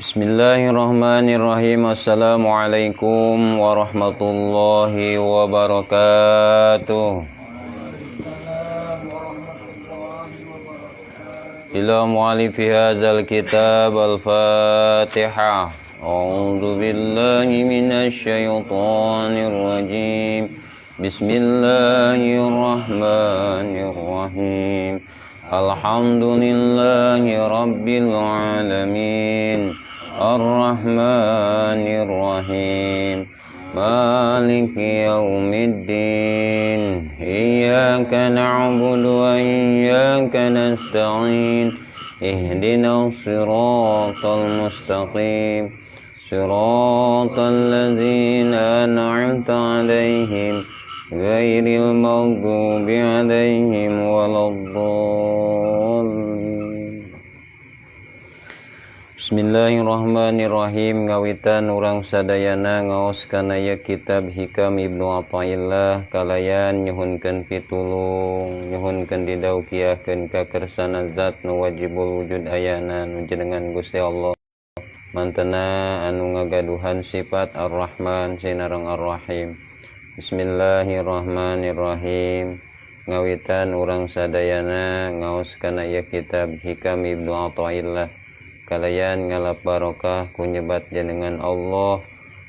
Bismillahirrahmanirrahim. Assalamualaikum warahmatullahi wabarakatuh. Ila mu'alifi hadzal kitab al-Fatihah. A'udzu billahi minasy syaithanir rajim. Bismillahirrahmanirrahim. Alhamdulillahi rabbil alamin. Ar-Rahmanir Rahim. Maliki yaumiddin. Iyyaka na'budu wa iyyaka nasta'in. Ihdinas siratal mustaqim. Siratal ladzina an'amta 'alaihim ghairil maghdubi 'alaihim waladdallin. Bismillahirrahmanirrahim. Ngawitan urang sadayana ngaos kana ieu kitab Hikam Ibnu Athaillah kalayan nyuhunkeun pitulung, nyuhunkeun didaukiahkeun ka kersana zat nu wajibul wujud ayana nu jenengan Gusti Allah. Mantena anu ngagaduhan sifat Ar-Rahman sinareng Ar-Rahim. Bismillahirrahmanirrahim. Ngawitan urang sadayana ngaos kana ieu kitab Hikam Ibnu Athaillah kalayan ngalap barokah ku nyebat jenengan Allah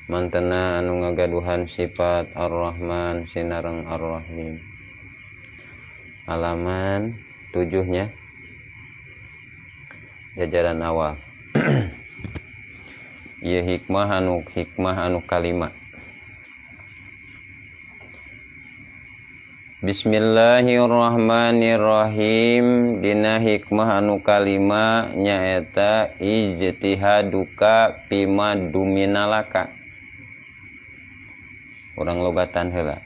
mantena anu ngagaduhan sifat Ar-Rahman sinareng Ar-Rahim. Halaman 7-nya jajaran awal. Ieu hikmah anu kalima. Bismillahirrahmanirrahim. Dina hikmah anu kalima nyaeta ijtihaduka pima duminalaka. Urang logatan heula.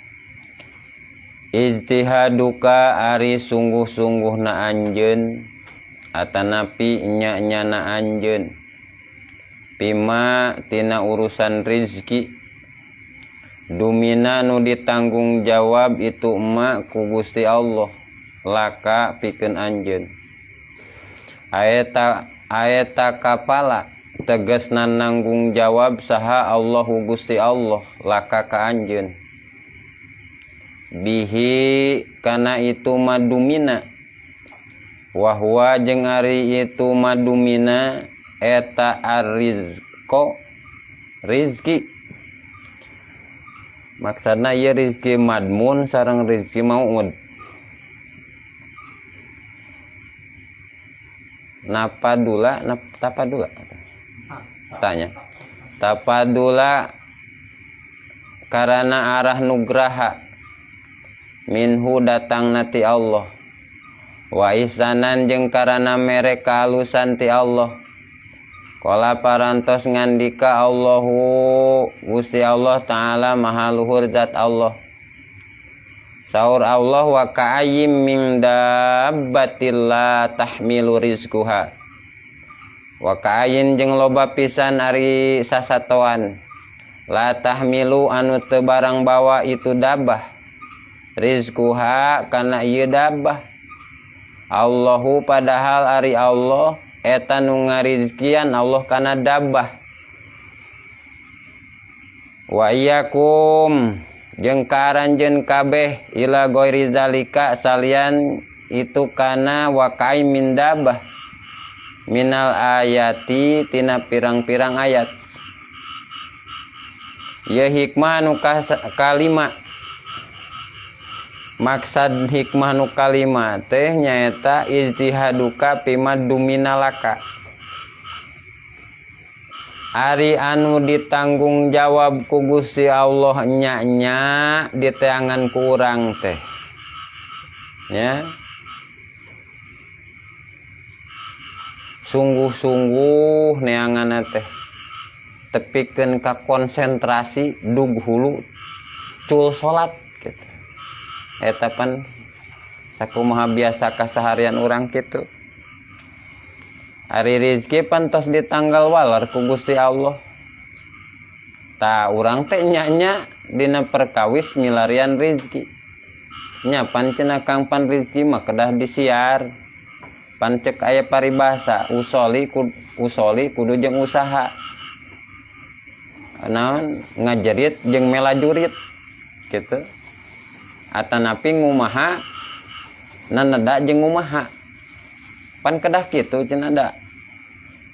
Ijtihaduka ari sungguh-sungguhna anjeun atanapi nya-nyana anjeun pima tina urusan rizki dumina nu ditanggung jawab itu emak ku Gusti Allah laka pikeun anjeun. Aeta kapala tegasna nanggung jawab saha Allahu Gusti Allah laka ka anjeun. Bihi kana itu madumina wahwa jeung ari itu madumina eta arrizqo rizki. Maksudna ieu rizki madmun sareng rizki mau'ud. Napadula tapadula. Tanya. Tapadula karana arah nugraha minhu datang nati Allah. Wa ihsanan jeung karana mere kaalusan ti Allah. Kala parantos ngandika Allahu Gusti Allah Ta'ala maha luhur zat Allah. Saur Allah wa ka'ayyim min dabbatil la tahmilu rizquha. Wa ka'ayyin jeung loba pisan ari sasatoan la tahmilu anu teu barang bawa itu dabah rizquha kana ieu dabah. Allahu padahal ari Allah eta nu ngarizkian Allah kana dabah. Wa iyyakum jeung ka aranjeun kabeh ila ghairi zalika salian itu kana waqai min dabah minal ayati tina pirang-pirang ayat. Ieu hikmah anu kalima. Maksad hikmah nu kalima teh nyaeta ijtihaduka pima duminalaka. Ari anu ditanggung jawab ku Gusti Allah nya-nya diteangan ku urang teh. Ya. Sungguh-sungguh neanganna teh tepikeun ka konsentrasi dug hulu cul salat gitu. Eta pan sakumaha biasa kaseharian urang kitu. Ari rizki pan tos ditanggal walar ku Gusti Allah. Ta urang teh nya-nya dina perkawis milarian rizki. Nya pan cenah Kang pan rizki mah kedah disiar. Pan cek aya paribasa, usoli usoli kudu jeung usaha, naon, ngajerit jeung melajurit gitu, atanapi ngumaha naneda jeung ngumaha. Pan kedah kitu cenah da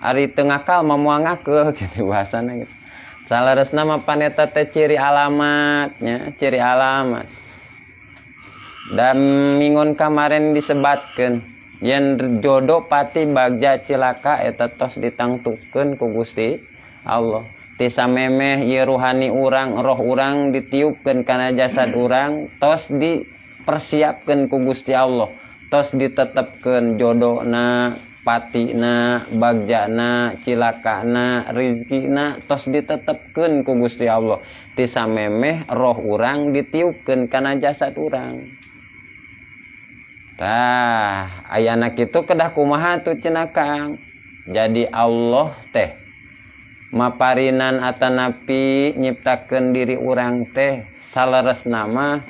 ari teu ngakal mah moal ngakeul gitu bahasana gitu. Saleresna mah pan eta teh ciri alamatnya, ciri alamat. Dan mingon kemarin disebatkeun yen jodoh, pati, bagja, cilaka eta tos ditangtukeun ku Gusti Allah. Ti samemeh ieu ruhani urang, roh urang ditiupkeun kana jasad urang, tos dipersiapkeun ku Gusti Allah. Tos ditetepkeun jodohna, patina, bagjana, cilakana, rizkina, tos ditetepkeun ku Gusti Allah. Ti samemeh roh urang ditiupkeun kana jasad urang. Tah, ayana kitu kedah kumaha tuh cenah, Kang? Jadi Allah teh maparinan atanapi nyiptakeun diri urang teh saleresna mah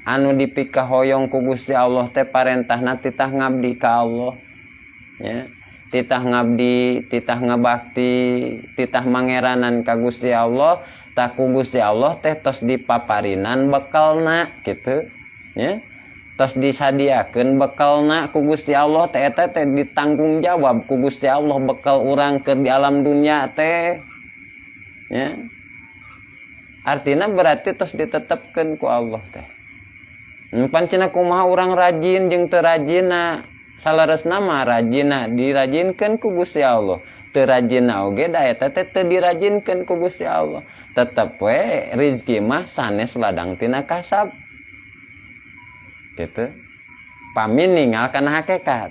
anu dipikahoyong ku Gusti Allah teh parentahna titah ngabdi ka Allah. Ya, titah ngabdi, titah ngabakti, titah mangeranan ka Gusti Allah, tah ku Gusti Allah teh tos dipaparinan bekalna gitu. Ya. Tos disadiakeun bekalna ku Gusti Allah teh, eta teh ditanggung jawab ku Gusti Allah bekal urang keur di alam dunia teh. Ya. Artinya berarti tos ditetepkeun ku Allah teh. Pan cenah kumaha urang rajin jeung teu rajinna? Saleresna mah rajinna dirajinkeun ku Gusti Allah. Teu rajinna oge da eta teh teu dirajinkeun ku Gusti Allah. Tetep we rizki mah sanes ladang tina kasab. Gitu. Pami ningal kana hakikat.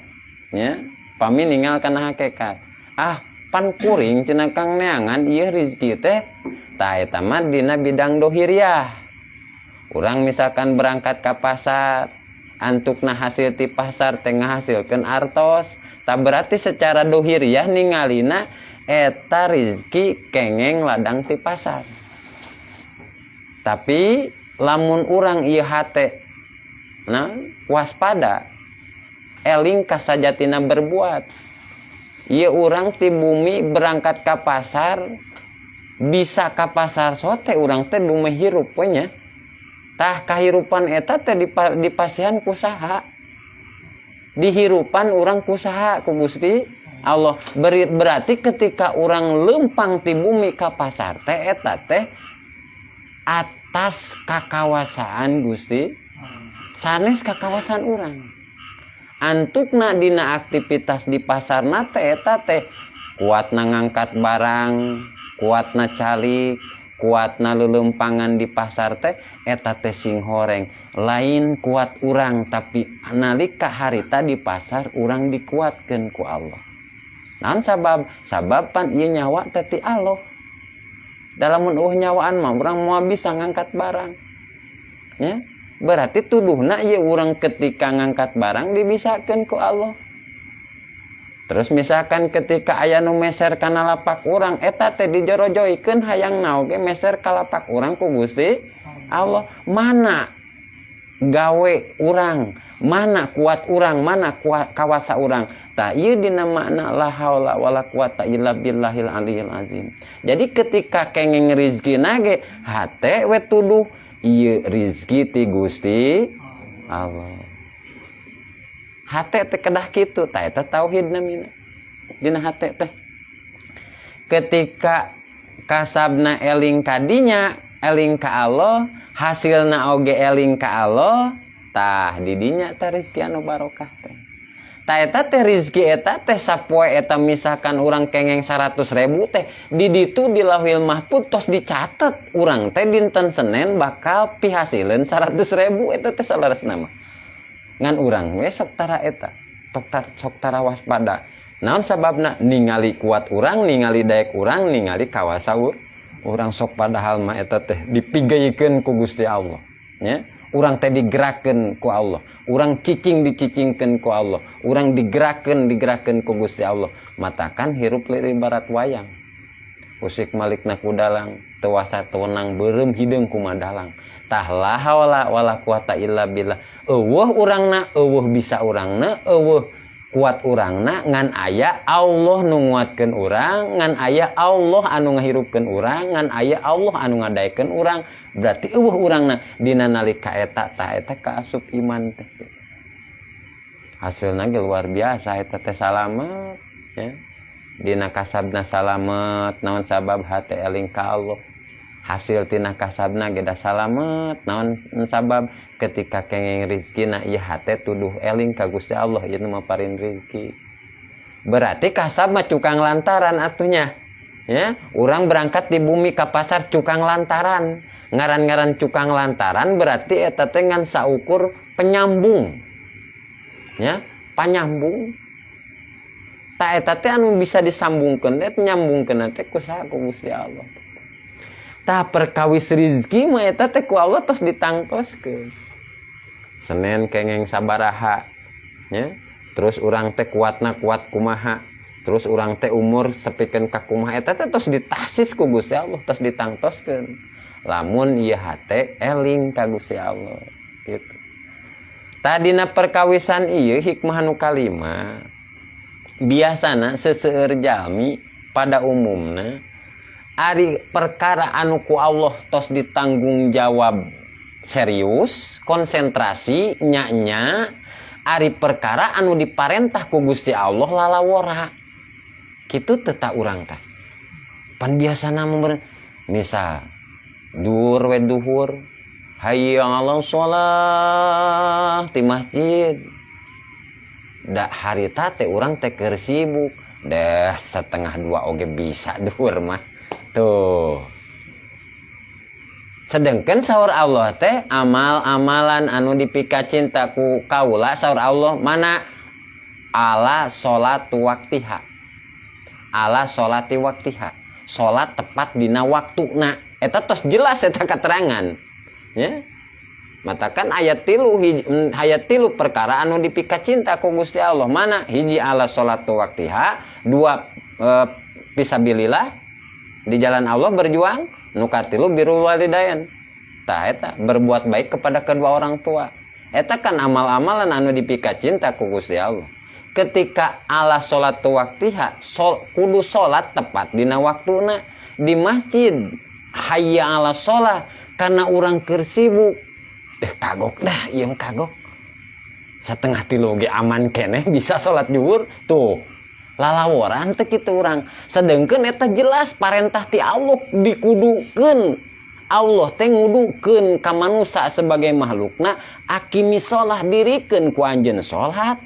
Ya, pami ningal kana hakikat. Ah, pan kuring cenah, Kang, neangan ieu rizki teh. Tah, eta mah dina bidang dohiriah. Urang misalkan berangkat ke pasar, antukna hasil ti pasar teh ngahasilkeun artos. Tah, berarti secara dohiriah ningalina eta rizki kengeng ladang ti pasar. Tapi lamun urang ieu hate nah waspada, eling kasajatina berbuat. Ieu urang ti bumi berangkat ke pasar, bisa ke pasar sote urang teh dumeh hirup we nya. Tah, kahirupan eta teh dipasihan ku saha? Dihirupan urang ku saha? Ku Gusti Allah. Berarti ketika urang lempang ti bumi ka pasar teh, eta teh atas kakawasaan Gusti, sanes kakawasan urang. Antukna dina aktivitas di pasar teh, eta teh kuatna ngangkat barang, kuatna calik, kuatna lelempangan di pasar teh, eta teh singhoreng lain kuat urang, tapi nalika harita di pasar urang dikuatkeun ku Allah. Naon sabab? Sabab pan ieu nyawa teh ti Allah. Dalam mun euweuh nyawaan mah urang moal bisa ngangkat barang. Ya, berarti tuduhna ieu urang ketika ngangkat barang dibisakeun ku Allah. Terus misalkan ketika aya nu meser kana lapak urang, eta teh dijorojoikeun hayang oge meser ka lapak urang ku Gusti Allah. Mana gawe urang, mana kuat urang, mana kuat kawasa urang? Tah, ieu dina makna la haula wala quwata illa billahil aliyil azim. Jadi ketika kengeng rizki nage hate we tuduh ieu rizki ti Gusti Allah. Hate teh kedah kitu. Tah, eta tauhid namina dina hate teh. Ketika kasabna eling kadinya, eling ka Allah, hasilna oge eling ka Allah, tah didinya teh rizki anu barokah teh. Tah, eta teh rizki eta teh sapoe eta misalkan urang kengeng 100 ribu teh, di ditu di Lauhil Mahfud tos dicatet urang teh dinten Senin bakal pihasileun 100 ribu. Eta teh saleresna mah ngan urang we sok tara eta sok tara waspada. Naon sababna? Ningali kuat urang, ningali daek urang, ningali kawasa urang sok, padahal mah eta teh dipigaikeun ku Gusti Allah nya. Urang teh digerakkeun ku Allah, urang cicing dicicingkeun ku Allah, urang digerakkeun digerakkeun ku Gusti Allah. Matakan hirup ibarat wayang, usik malikna ku dalang, teu wasa teu wenang, beureum hideung kumadalang. Tah, la haula wala quwata illa billah. Euweuh urangna, euweuh bisa urangna, euweuh. Kuat urangna ngan aya Allah nu nguatkeun urang, ngan aya Allah anu ngahirupkeun urang, ngan aya Allah anu ngadaekeun urang. Berarti euweuh urangna dina nalika eta, tah eta kaasup iman teh. Hasilna ge luar biasa eta teh, salamet ya. Dina kasabna salamet, naon sabab? Hate eling ka Allah. Hasil tina kasabna ge da salamet, naon sabab? Ketika kenging rizkina, ieu hate tuduh eling ka Gusti Allah, ieu nu maparin rizki. Berarti kasab mah cukang lantaran atunya ya. Urang berangkat di bumi ka pasar cukang lantaran, ngaran-ngaran cukang lantaran berarti eta teh ngan saukur penyambung ya, panyambung. Tah, eta teh anu bisa disambungkeun teh, nyambungkeun teh ku saha? Ku Gusti Allah. Tah, perkawis rizki mah eta teh ku Allah tos ditangtoskeun. Senin kengeng sabaraha ya, terus urang teh kuatna kuat kumaha, terus urang teh umur sepikeun ka kumaha, eta teh tos ditahsis ku Gusti Allah, tos ditangtoskeun lamun ieu hate eling ka Gusti Allah gitu. Tadina perkawisan ieu hikmah nu kalima, biasana seseueur jalmi pada umumna ari perkara anu ku Allah tos ditanggung jawab serius konsentrasi nya-nya, ari perkara anu diparentah ku Gusti Allah lalawora kitu. Tetap urang teh pan biasana misal duhur we, duhur hayya 'ala sholah di masjid, da harita teh urang teh keur sibuk deh, 1:30 oge bisa duhur mah tuh. Sedangkan saur Allah teh amal-amalan anu dipika cinta ku kaula, saur Allah mana? Ala sholat waktiha, ala sholati waktiha, salat tepat dina waktuna. Eta tos jelas eta keterangan ya. Matakan ayat tilu, ayat tilu perkara anu dipika cinta ku Gusti Allah mana? Hiji, ala sholat waktiha, dua, fisabilillah, di jalan Allah berjuang, nu katilu birrul walidain. Tah, eta berbuat baik kepada kedua orang tua. Eta kan amal-amalan anu dipika cinta ku Gusti Allah. Ketika ala sholat waktiha, kudu sholat tepat dina waktuna di masjid, hayya ala sholat, karena urang keur sibuk deh, kagok dah, ieu kagok, 2:30 ge aman keneh bisa sholat zuhur tuh, lalaworan teh kitu urang. Sedangkan eta jelas parentah ti Allah, dikudukeun Allah teh ngudukeun ka manusia sebagai makhlukna, aqimi sholah, dirikeun ku anjeun sholat.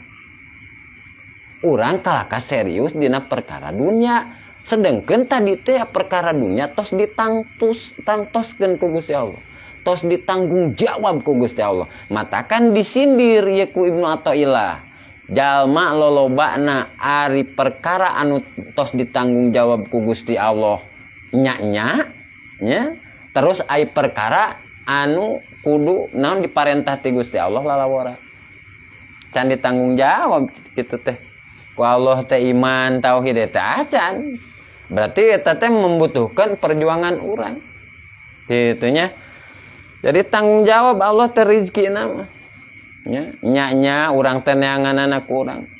Urang kalaka serius dina perkara dunia, sedangkan tadi teh perkara dunia tos ditangtus tangtoskeun ku Gusti Allah, tos ditanggung jawab ku Gusti Allah. Matakan disindir ye ku Ibnu Athaillah, jalma lolobana ari perkara anu tos ditanggung jawab ku Gusti Allah nya-nya nya, terus ai perkara anu kudu naon diparentah ti Gusti Allah lalawora, can ditanggung jawab gitu teh ku Allah teh, iman tauhid teh acan. Berarti eta teh membutuhkan perjuangan urang gitu nya. Jadi tanggung jawab Allah teh rezeki nama nya nya nya, urang teh neanganana kurang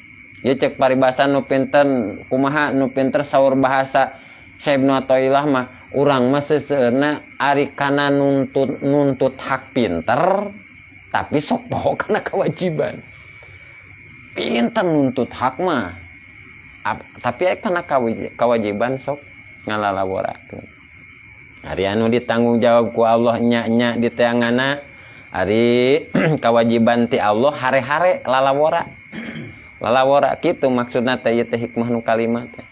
ya. Cek paribasa nu pinter kumaha, nu pinter saur bahasa Syekh Ibnu Athaillah mah, urang mah seseueurna ari kana nuntut nuntut hak pinter, tapi sok poho kana kewajiban. Pinter nuntut hak mah, tapi kana kewajiban sok ngalalaborakeun. Ari anu ditanggung jawab ku Allah nya nya diteangana, ari kewajiban ti Allah hare-hare lalawora lalawora kitu. Maksudna teh ieu teh hikmah nu kalima teh.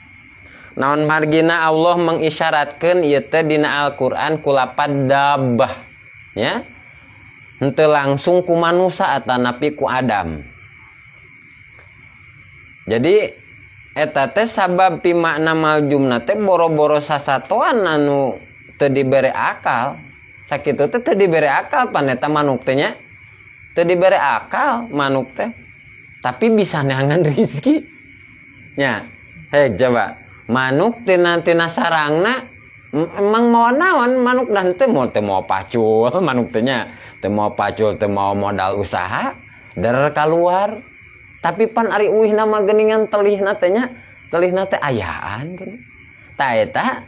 Naon margina Allah mengisyaratkeun ieu teh dina Al-Qur'an ku lapad dabbah ya, henteu langsung ku manusa atanapi ku Adam? Jadi eta teh sabab pimakna maljumna teh boro-boro sasatoan anu teu dibere akal sakitu teh, teu dibere akal pan eta manuk teh nya, teu dibere akal manuk teh, tapi bisa neangan rizki nya. Hei, coba manuk tina tina sarangna emang mau naon manuk dan teu mau, teu mau pacul manuk teh nya, teu mau pacul, teu mau modal usaha der keluar. Tapi pan ari uihna mah geuningan telihna teh nya, telihna teh ayaan geuning. Tah eta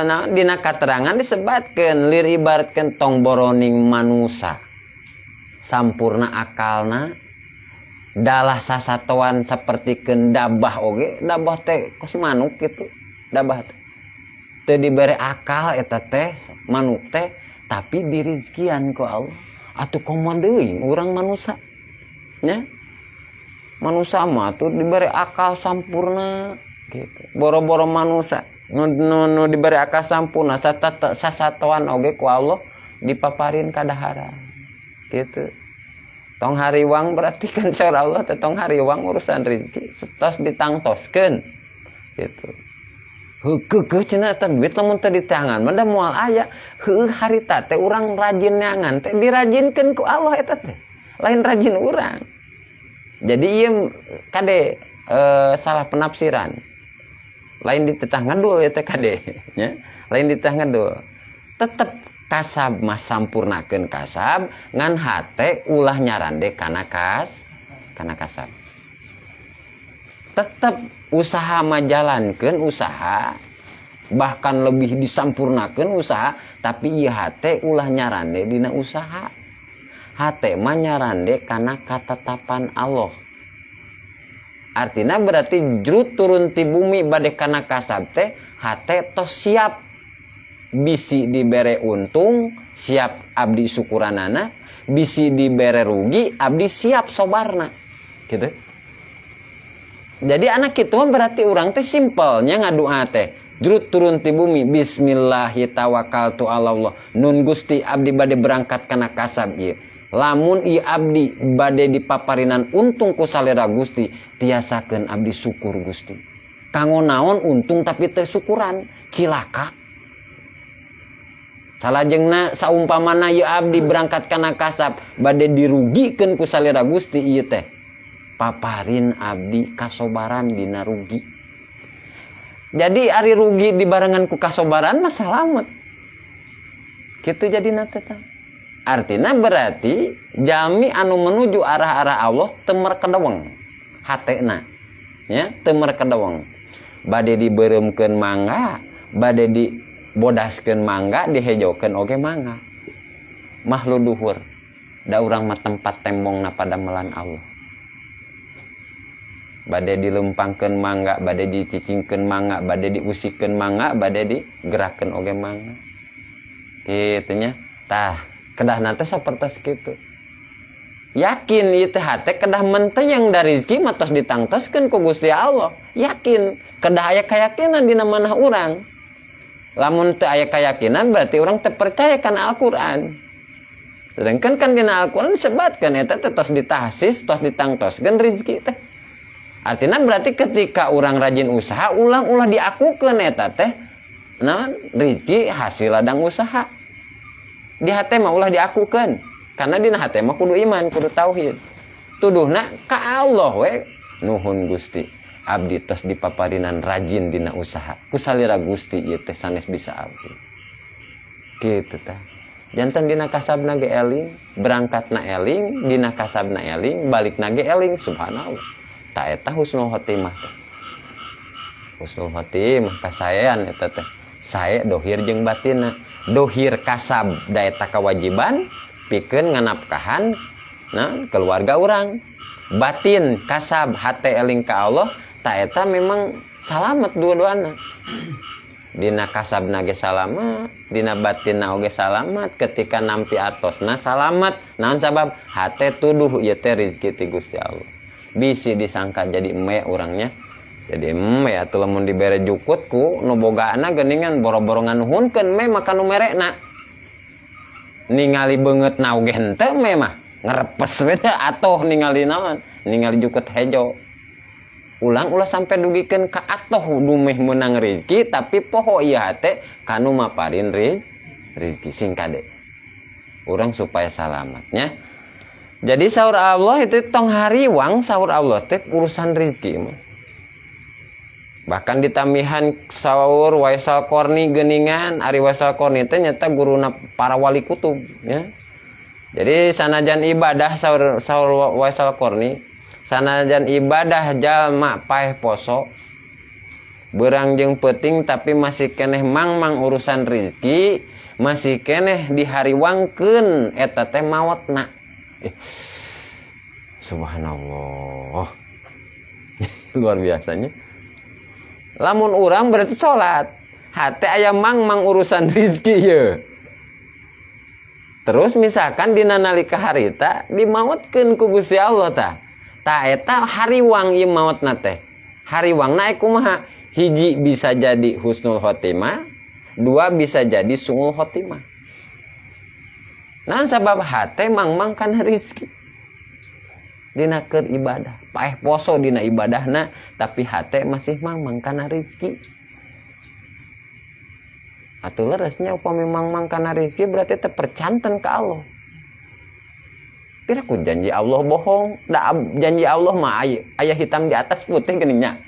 naon dina katerangan disebatkeun lir ibaratkeun tong boroning manusa. Sampurna akalna dalah sasatoan sapertikeun dabah oge, dabah teh kos manuk gitu. Dabah teh teu dibere akal eta teh manuk teh, tapi dirizkian ku Allah. Atuh komo deui urang manusa nya, manusa mah tuh dibere akal sampurna gitu. Boro-boro manusa nu dibere akal sampurna, sasatoan oge ku Allah dipaparin kadaharan gitu. Tong hariwang berarti kan saur Allah teh, tong hariwang urusan rezeki tos ditangtoskeun gitu. Heuh cenah eta duit lamun teu di tangan mah da moal aya. Heueuh, harita teh urang rajin neangan teh dirajinkeun ku Allah, eta teh lain rajin urang. Jadi ieu kade salah penafsiran. Lain ditetah ngedul ya teh kade nya, lain dititah ngedul. Tetep kasab mah sampurnakeun kasab, ngan hate ulah nyarande kana kasab. Tetep usaha majalankeun usaha, bahkan lebih disampurnakeun usaha, tapi ieu hate ulah nyarande dina usaha. Hate mah nyarande kana katetapan Allah. Artinya berarti jrut turun ti bumi bade kana kasab teh hate tos siap, bisi dibere untung siap abdi syukuranana, bisi dibere rugi abdi siap sobarna gitu. Jadi anak itu mah berarti urang teh simpelnya ngadoa teh jrut turun ti bumi, bismillahi tawakkaltu ala Allah, nun Gusti abdi bade berangkat kana kasab ieu, lamun ieu abdi bade dipaparinan untung ku salira Gusti, tiasakeun abdi syukur Gusti. Kanggo naon untung tapi teu syukuran, cilaka. Salajengna saumpamana ieu abdi berangkat kana kasab bade dirugikeun ku salira Gusti ieu teh, paparin abdi kasobaran dina rugi. Jadi ari rugi dibarengan ku kasobaran mah salamet kitu. Jadi teh artinya berarti jami anu menuju arah-arah Allah teu merkedeweng hatena ya, teu merkedeweng. Bade dibeureumkeun mangga, bade dibodaskeun mangga, dihejokeun oge mangga, mah luduhur da urang mah tempat tembongna padamelan Allah. Bade dilempangkeun mangga, bade dicicingkeun mangga, bade diusikeun mangga, bade digerakkeun oge mangga kitu nya. Tah, kedah teh sapertos kitu, yakin ieu teh hate kedah menteyeng dari rezeki mah tos ditangtoskeun ku Gusti Allah. Yakin, kedah aya keyakinan dina manah urang. Lamun teu aya keyakinan berarti urang teu percaya kana Al-Qur'an. Sedangkan kan dina Al-Qur'an disebatkeun eta teh tos ditahsis, tos ditangtoskeun rezeki teh. Artinya berarti ketika orang rajin usaha, ulang-ulah diakukeun eta teh naon rezeki hasil ladang usaha. Di hate mah ulah diakukeun, karena dina hate mah kudu iman, kudu tauhid. Tuduhna ka Allah we, nuhun Gusti, abdi tos dipaparinan rajin dina usaha ku salira Gusti ieu teh sanes bisa abdi kitu tah. Janten dina kasabna ge eling, berangkatna eling, dina kasabna eling, balikna ge eling, subhanallah. Tah, eta husnul khotimah teh, husnul khotimah kasaean eta teh, sae dohir jeung batinna. Dohir kasab da eta kewajiban pikeun nganapkahan nah keluarga urang. Batin kasab, hate eling ka Allah. Tah, eta memang salamet dua-duana, dina kasabna ge salamat, dina batinna oge salamat. Ketika nampi artosna salamat, naon sabab hate tuduh ieu teh rezeki ti Gusti Allah. Bisi disangka jadi eme urangnya, jadi eme atuh lamun dibere jukut ku nu bogaana geuningan, boro-boro nganuhunkeun me maka nu merekna ningali beungeutna oge henteu. Me mah ngerepes beda atoh ningali naon, ningali jukut hejo. Ulang ulah sampai dugikeun ka atoh dumeh menang rezeki, tapi poho ieu hate kanu maparin rezeki. Sing kade urang supaya salamatnya. Jadi saur Allah itu tong hariwang, saur Allah teh urusan rezeki mah. Bahkan ditamihan saur Waisal Qarni geningan, ari Waisal Qarni teh nyata guruna para wali kutub ya. Jadi sanajan ibadah, saur saur Waisal Qarni, Sanajan ibadah jalma paeh poso berang jeung peuting tapi masih keneh mangmang urusan rizki, masih keneh dihariwangkeun eta teh maotna. Subhanallah. Luar biasanya. Lamun urang berarti salat, hate aya mangmang urusan rizki ye. Terus misalkan dina nalika harita dimautkeun ku Gusti Allah tah. Tah eta hariwang ieu maotna teh. Hariwangna kumaha? Hiji bisa jadi husnul khotimah, dua bisa jadi suul khotimah. Nah sabab hate mangmang kana rizki. Dina keur ibadah, paeh poso dina ibadahna, tapi hate masih mangmang kana rizki. Atuh leresnya upami mangmang kana rizki berarti teu percanten ka Allah. Piraku janji Allah bohong, da janji Allah mah aya hitam di atas putih geuning nya.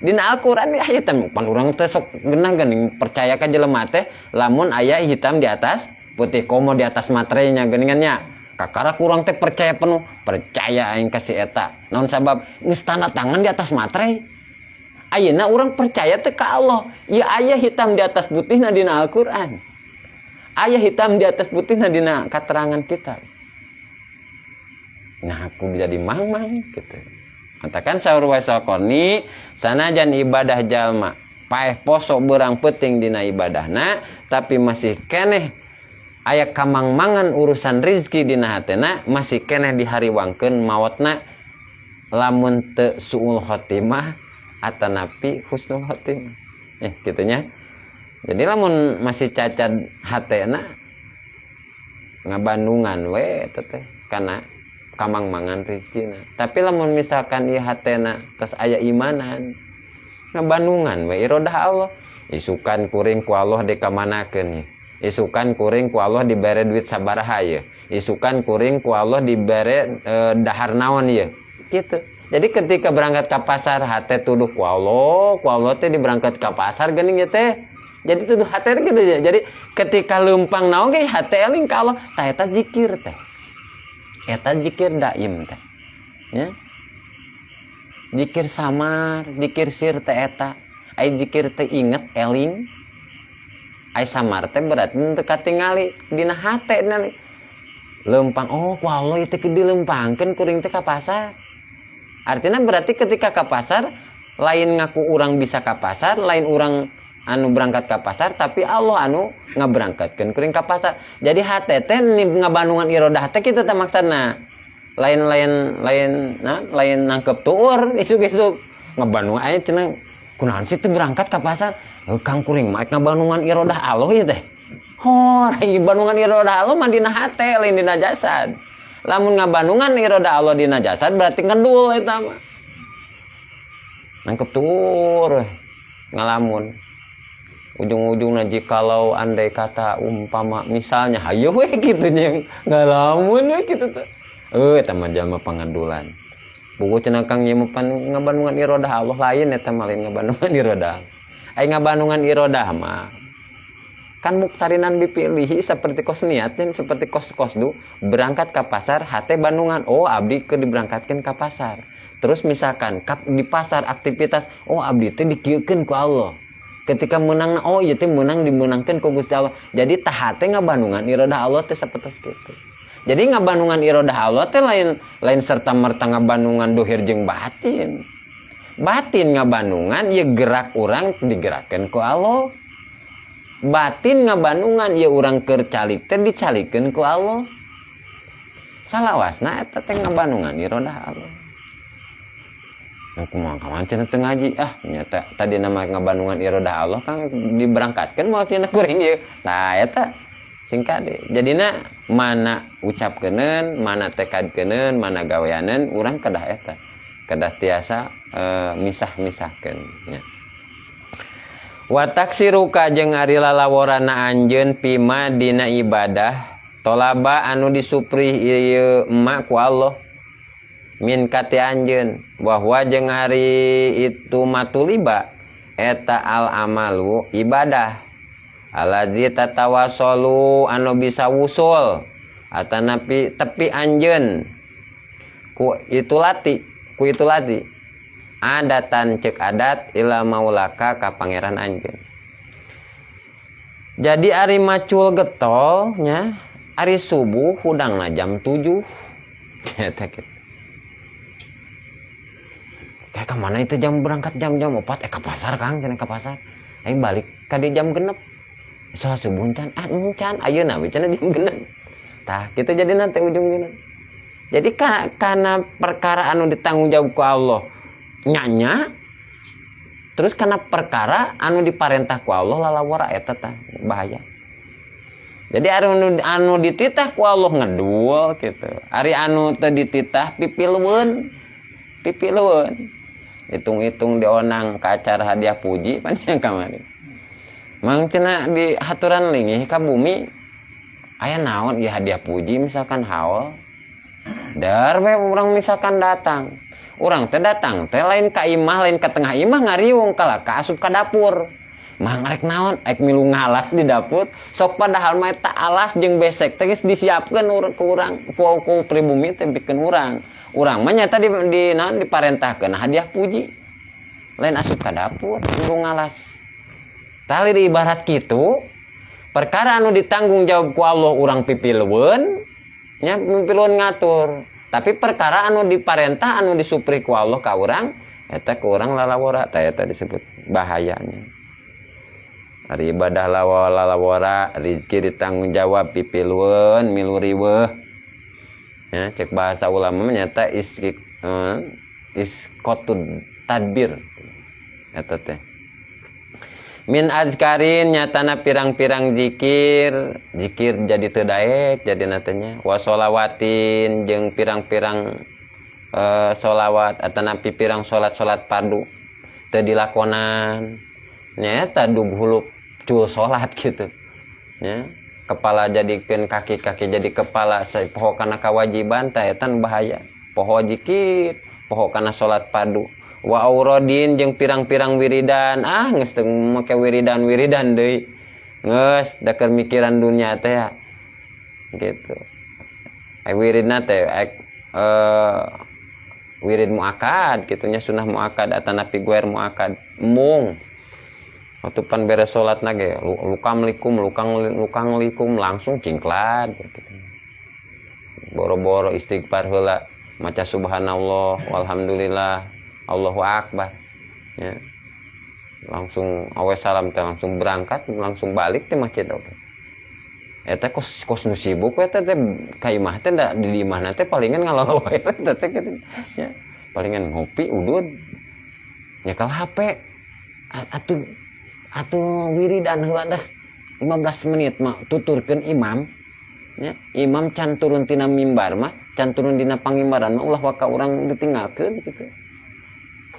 Dina Al-Qur'an aya hitam, pan urang teh sok geunah geuning percaya ka jelema teh lamun aya hitam di atas putih komo di atas materainya geuningan nya. Kakara kurang teh percaya penuh, percaya aing ka si eta. Naon sabab geus tanda tangan di atas materai. Ayeuna urang percaya teh ka Allah. Ieu aya hitam di atas putihna dina Al-Qur'an. Aya hitam di atas putihna dina katerangan kita. Nah, aku jadi mangmang gitu. Katakan saur Waisal Qarni, sanajan ibadah jalma paeh poso berang peuting dina ibadahna, tapi masih keneh aya kamangmangan urusan rizki dina hatena, masih keneh dihariwangkeun maotna lamun teu suul khotimah atanapi husnul khotimah. Gitunya. Jadi lamun masih cacat hatena ngabandungan we eta teh kana kamangmangan rizkina. Tapi lamun misalkan ieu hatena tos aya imanan ngabandungan we irodah Allah. Isukan kuring ku Allah dikamanakeun ye. Isukan kuring ku Allah dibere duit sabaraha ye. Isukan kuring ku Allah dibere dahar naon ye. Gitu. Jadi ketika berangkat ke pasar hate tuduh ku Allah teh diberangkat ke pasar geuning ye teh. Jadi tuduh hate gitu ya. Jadi ketika leumpang naon ge hate eling ka Allah, tah eta zikir teh. Eta zikir daim teh. Ya. Zikir samar, zikir sir teh eta. Ai zikir teh inget eling. Ai samar teh berarti teu katingali dina hate dina leumpang, oh ku Allah ieu teh dileumpangkeun kuring teh ka pasar. Artinya berarti ketika ke pasar lain ngaku urang bisa ke pasar, lain urang anu berangkat ke pasar, tapi Allah anu ngaberangkatkeun kuring ka pasar. Jadi hate teh ngabandungan irodah teh kitu teh maksudna. Lain-lain lain nah, lain nangkep tuur isuk-isuk ngabandungan aya cenah kunaon sih teu berangkat ka pasar? Kang kuring mah ngabandungan irodah Allah ieu teh. Hor, bandungan irodah Allah mah dina hate lain dina jasad. Lamun ngabandungan irodah Allah dina jasad berarti ngedul eta mah. Nangkep tuur ngalamun. Ujung-ujungnya jikalau andai kata umpama misalnya hayo we kitu nya ngalamun we kitu teh. Eta mah jalma pangadulan. Buku cenah Kang ieu mah pan ngabandungan irodah Allah lain eta mah lain ngabandungan irodah. Ai ngabandungan irodah mah kan muktarinan dipilihi seperti kos niatin seperti kos-kos du berangkat ke pasar hate bandungan, oh abdi ke diberangkatkeun ke pasar. Terus misalkan di pasar aktivitas, oh abdi teh dikieukeun ku Allah. Ketika menang, oh ieu teh menang dimenangkeun ku Gusti Allah. Jadi tah hate ngabandungan irodah Allah teh sapertos kitu. Jadi ngabandungan irodah Allah teh lain serta merta ngabandungan dohir jeung batin. Batin ngabandungan ieu gerak urang digerakkeun ku Allah. Batin ngabandungan ieu urang keur calik teh dicalikeun ku Allah. Salawasna eta teh ngabandungan irodah Allah. Aku mah kawan cenah teu ngaji, ah nyata tadi nama ngabandungan irodah Allah kan diberangkatkeun moal cenah kuring ieu. Nah eta singkat deh. Jadina mana ucapkeuneun, mana tekadkeuneun, mana gaweaneun urang kedah eta. Kedah tiasa misah-misahkeun nya. Wa taksiruka jeung ari lalaworana anjeun pima dina ibadah tolaba anu disuprih ieu emak ku Allah min kati anjeun bahwa jeung ari itu matuliba eta al amalu ibadah allazi tatawassalu anu bisa wusul atanapi tepi anjeun ku itu lati Ku itu lagi adatan cek adat ila maulaka ka pangeran anjeun. Jadi ari macul getol nya, ari subuh hudangna jam 7. Eta kitu. Kayak kemana itu jam berangkat jam-jam 4, ke pasar Kang, cenah ke pasar. Aing balik ka di jam 6. Sholat subuh encan, ah encan, ayeuna we cenah jam 6. Tah, kitu jadi nanti ujungnya. Jadi karena perkara anu ditanggung jawab ku Allah nyanya, terus karena perkara anu diparentah ku Allah lalawara, eta tah bahaya. Jadi ari anu dititah ku Allah ngedul gitu. Ari anu teu dititah pipilueun. Pipilueun. Hitung-hitung dionang ke acara hadiah puji panjang kamari. Mang cenah di haturan lingih ka bumi aya naon ieu hadiah puji misalkan haul. Dar we urang misalkan datang. Urang teh datang teh lain ka imah, lain ka tengah imah ngariung, kalah ka asup ka dapur. Mang rek naon? Rek milu ngalas di dapur. Sok padahal mah eta alas jeung besek teh geus disiapkeun ku urang, ku pribumi teh bikeun urang. Urang mah nyata di naon diparentahkeun hadiah puji. Lain asup ka dapur milu ngalas. Tali di ibarat kitu, perkara anu ditanggung jawab ku Allah urang pipilueun, nya pipilueun ngatur. Tapi perkara anu diparentah anu disupri ku Allah ka urang, eta ku urang lalawara, tah eta disebut bahayanya. Ari ibadah lalawara, rizki ditanggung jawab pipilueun milu riweuh. Ya, cek bahasa ulama nyata iskotud tadbir eta teh. Min azkarin nyatana pirang-pirang zikir, zikir jadi teu daek jadi natanya. Wasolawatin jeung pirang-pirang solawat atanapi pirang salat-salat fardu teu dilakonan. Nyata dug hulup cul salat gitu. Ya, kepala jadikeun kaki, kaki jadi kepala, poho kana kewajiban, tah eta bahaya. Poho zikir, poho kana salat fardu. Wa aurodin jeung pirang-pirang wiridan, ah geus teu make wiridan-wiridan deui. Geus da keur mikiran dunia teh ya. Gitu. Ai wiridna teh wirid muakad kitu nya, sunah muakad atanapi guer muakad. Mung waktu pan beres salat na ge lukam likum lukang lukang likum langsung cingklad gitu. Boro-boro istighfar heula, maca subhanallah walhamdulillah Allahu akbar ya. Langsung awe salam teh langsung berangkat, langsung balik teh masjid oke. Eta kos kos nu sibuk eta teh ka imah teh da di imahna teh palingan ngalolo wae eta teh kitu nya. Palingan ngopi udud nyekel HP. Atuh atuh wiridan heula dah 15 menit mah tuturkeun imam nya, imam can turun tina mimbar mah, can turun dina pangimbaran mah ulah waka urang ditinggalkeun gitu.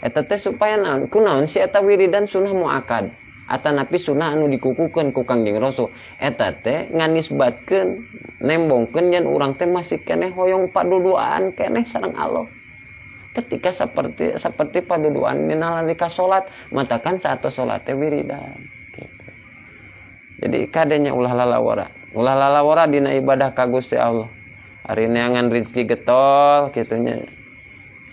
Eta teh supaya naon? Kunaon si eta wiridan sunah muakad atanapi sunah anu dikukukeun ku Kangjeng Rasul eta teh nganisbatkeun nembongkeun yen urang teh masih keneh hoyong paduduaan keneh sareng Allah. Ketika seperti paduduaan dina nalika salat, matakan saat salat teh wiridan gitu. Jadi kadenya ulah lalawara, ulah lalawara dina ibadah ka Gusti Allah. Ari neangan rezeki getol kitu nya,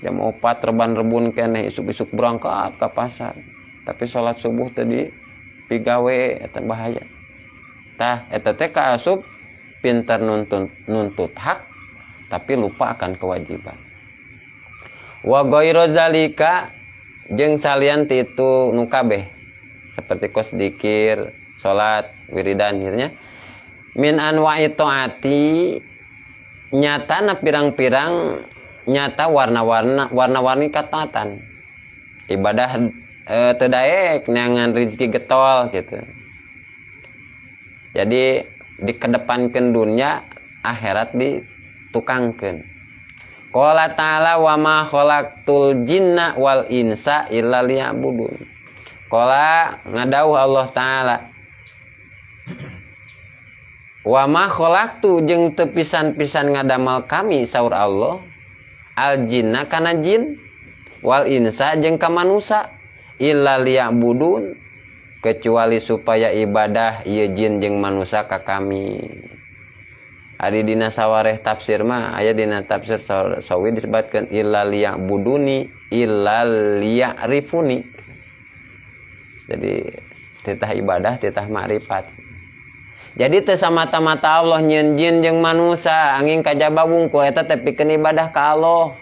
jam 4 reban rebun keneh isuk-isuk berangkat ke pasar, tapi sholat subuh tadi pigawe, eta bahaya. Tah eta teh kaasup pintar nuntut, nuntut hak tapi lupa akan kewajiban. Wa ghairu zalika jeung salian ti itu nu kabeh seperti kos dikir, salat, wiridan akhirnya min anwa'i taati nyatana pirang-pirang nyata warna-warna warna-warni kataatan ibadah teu daek neangan rezeki getol gitu. Jadi dikedepankeun dunia, akhirat ditukangkeun. Qala ta'ala wa ma khalaqtul jinna wal insa illa liya'budun. Qala ngadauh Allah Ta'ala wa ma khalaqtu jeung teu pisan-pisan ngadamal kami saur Allah al jinna kana jin wal insa jeung ka manusa illa liya'budun kecuali supaya ibadah ieu jin jeung manusa ka kami. Ari dina sawareh tafsir mah aya dina tafsir sawi disebutkeun illa liya'buduni illa liya'rifuni. Jadi titah ibadah, titah makrifat. Jadi teu samata-mata Allah nyieun jin jeung manusia, angin kajaba wungkul eta teh pikeun ibadah ka Allah.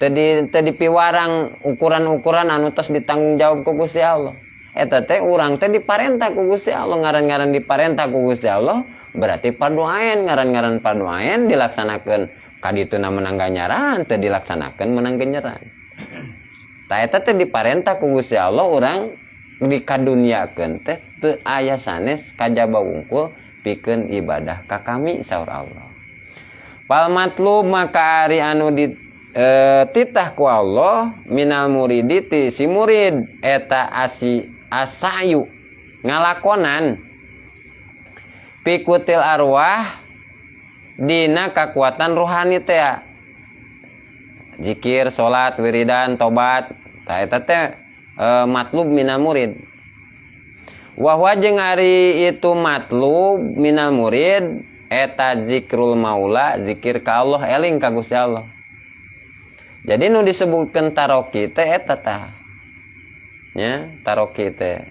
Teu dipiwarang ukuran-ukuran anu tos ditanggung jawab ku Gusti Allah. Eta teh urang teh diparentah ku Gusti Allah, ngaran-ngaran diparentah ku Gusti Allah berarti fardu ain, ngaran-ngaran fardu ain dilaksanakeun kadituna menang ganjaran, teu dilaksanakeun menang ganjaran. Tah eta teh diparentah ku Gusti Allah urang dikaduniakeun teh teu aya sanes kajaba wungkul pikeun ibadah ka kami saur Allah. Fal matlub maka ari anu di titah ku Allah minal muridi ti si murid eta asi asayu ngalakonan pikutil arwah dina kakuatan rohani teh, zikir, salat, wiridan, tobat. Tah eta teh matlub minal murid. Wahwa jeung ari itu matlub minal murid eta zikrul maula, zikir ka Allah, eling ka Gusti Allah. Jadi nu disebutkeun taroki teh eta tah. Nya, taroki teh